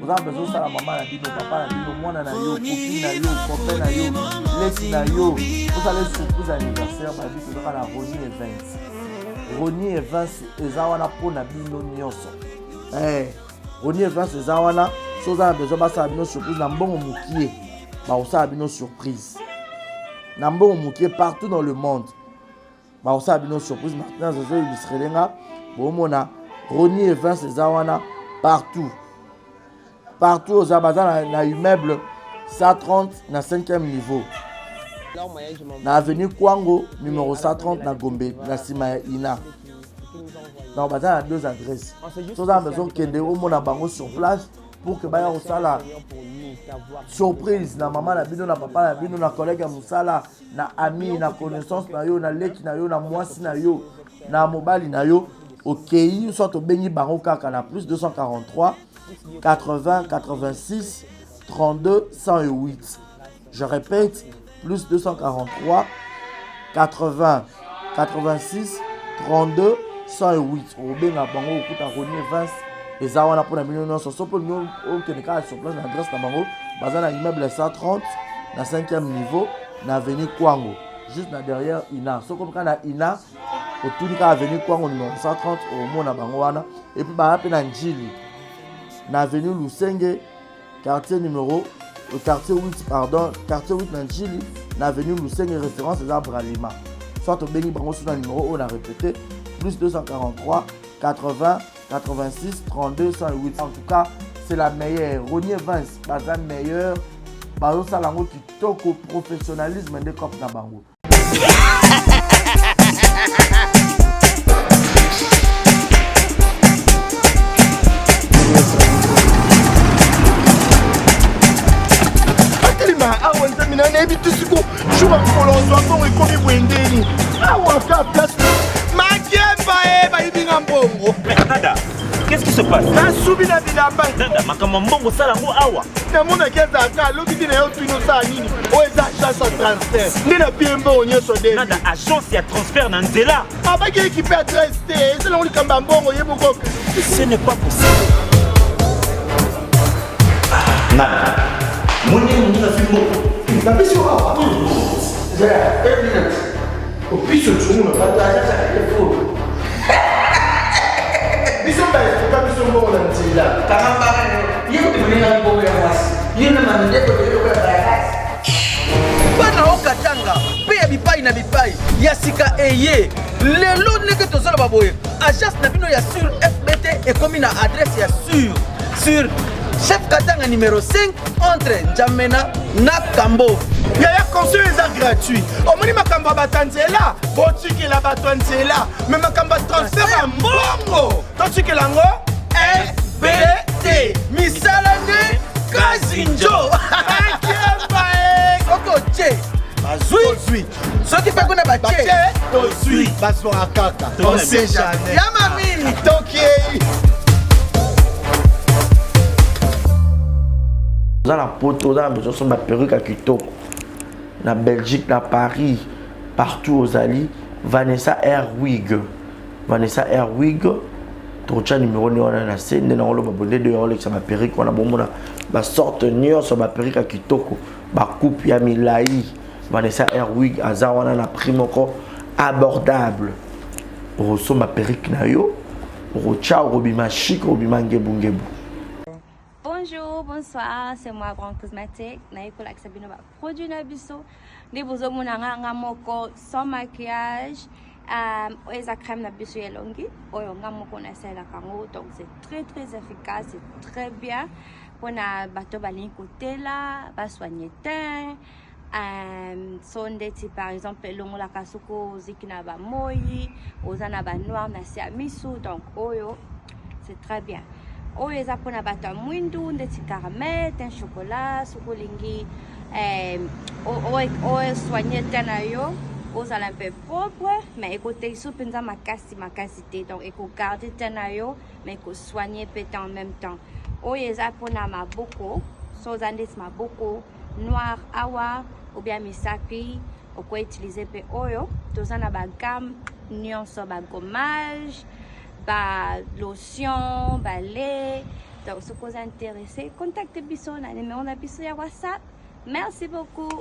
S1: oza na besoin osala mama na bino, papa na bino, mwana na yo, copine na yo, copain na yo, leki na yo, osala surprise ya anniversaire, babi tozaka na Rony Events. Rony Events eza wana mpo na bino nyonso. Eh, Rony Events eza wana, soki oza na besoin basala bino surprise na mbongo mokie, bakosala bino surprise na mbongo mokie partout dans le monde. Bakosala bino surprise. Martinez azo illustrele nga, bomona Rony Events eza wana partout. Partout oza baza na immeuble 130 na 5e niveau. Na avenue Kwango numéro 130 na Gombe na sima ya Ina. Donc baza na deux adresses. Soza na besoin kende omona bango sur place pour que baya kosala surprise na mama na bino na papa na bino na collègue ya mosala na ami na connaissance na yo na leki na yo na mwasi na yo na mobali na yo okei soit obengi bango kaka na plus 243 80 86 32 108. Je répète, plus 243 80 86 32 108. Obenga bango okuta Rony Evans eza wana mpona bino nyonso. Soki olingi okende kaka sur place na adresse na bango, baza na immeuble 130 na 5e niveau na avenue Kwango, juste na derrière Ina. Soki okomi kaka na Ina, otuni kaka avenue Kwango numéro 130, okomona bango wana. Et puis baza mpe na Ndjili na avenue Lusenge, quartier numéro quartier 8, pardon, quartier 8 na Ndjili na avenue Lusenge, référence eza Bralima. Soit obengi bango sur na numéro oyo na répété, plus 243 80 86 32 108. En tout cas, c'est la meilleure. Rony Evans baza meilleur, bazosala yango kitoko, professionnalisme nde cop na bango.
S5: Atelema awa nzambe na nayebi te siko jour ya mokolo ozwa mbongo ekomi boye ndeni awa ka place makemba e bayibi nga mbongo.
S4: Nada, qu'est-ce qui se passe?
S5: Nasubi na bilamba.
S4: Nada, makambo ya mbongo osala yango awa.
S5: Namonaki azalaka alobi te na yo tuni osala nini oyo eza agence ya transfert nde na pie mbongo nyonso de.
S4: Nada, agence ya transfert na nzela.
S5: Abaki ekipe adresse te eza nango likambo ya mbongo ye moko.
S4: Ce n'est pas possible. Nada, moni moninga azwi mbongo.
S5: Napesi yo awa. Zela, une minute. Opiso tshungu na bato agence ya Carrefour. Biso ba escroka biso mbongo na nzela.
S6: Kanga mbanga yo. Ye kutu monenga liboko ya mwasi. Yo na mandeko de lokola bayakasi. Bana o Katanga mpe ya bipai na bipai ya sika eye lelo ndenge tozoloba boye agence na bino ya sur fbt ekomi na adresse ya sur sur chef Katanga numéro 5 entre N'Djamena na Kambo.
S5: Yaya conseil eza gratuit. Omoni makambo ya bato ya nzela, botikela bato ya nzela. Mais makambo ya transfert ya mbongo, totikela yango
S6: FBT. Misala nde kazinjo. Soki otie bazwi, soki mpe kuna batie
S5: tozwi, bazwaka kaka. On sait jamais.
S6: Ya mami.
S5: Tokei.
S1: Oza na poto, oza na besoin osomba perruque ya kitoko na Belgique, na Paris, partout ozali, Vanessa Airwig, Vanessa Airwig, tokotya numero nde wana na se nde nakoloba bonde de olekisa ba perruque wana, bomona ba sorte nyonso ba perruque ya kitoko, ba coupe ya milai. Vanessa Airwig aza wana na prix moko abordable. Okosomba perruque na yo, okotya, okobima chic, okobima ngebungebu.
S7: Bonjour, bonsoir, c'est moi Grand Cosmétique. Naye kolakisa bino ba produit na biso. Nde bozomona nga nga moko sans maquillage. Oyo eza crème na biso ya elongi oyo nga moko nasalelaka yango, donc c'est très très efficace, c'est très bien mpona bato balingi kotela basoigne teint. So ndeti par exemple elongolaka soki oziki na bamoi, oza na banoir na se ya misu, donc oyo c'est très bien. Oyo eza mpona bato ya mwindu ndeti caramel, teint chocolat. Soki olingi osoigne teint na yo, ozala mpe propre, mais ekotelisa mpenza makasi makasi te, donc ekogarde teint na yo mais ekosoigne mpe teint en même temps. Oyo eza mpona maboko, so oza ndeti maboko noir awa ou bien misapi, okoutilize mpe oyo. Toza na bagamme nyonso, bagommage, ba lotion, ba lait. Donc soki oza intéressé, contacte biso na numéro na biso ya WhatsApp. Merci beaucoup.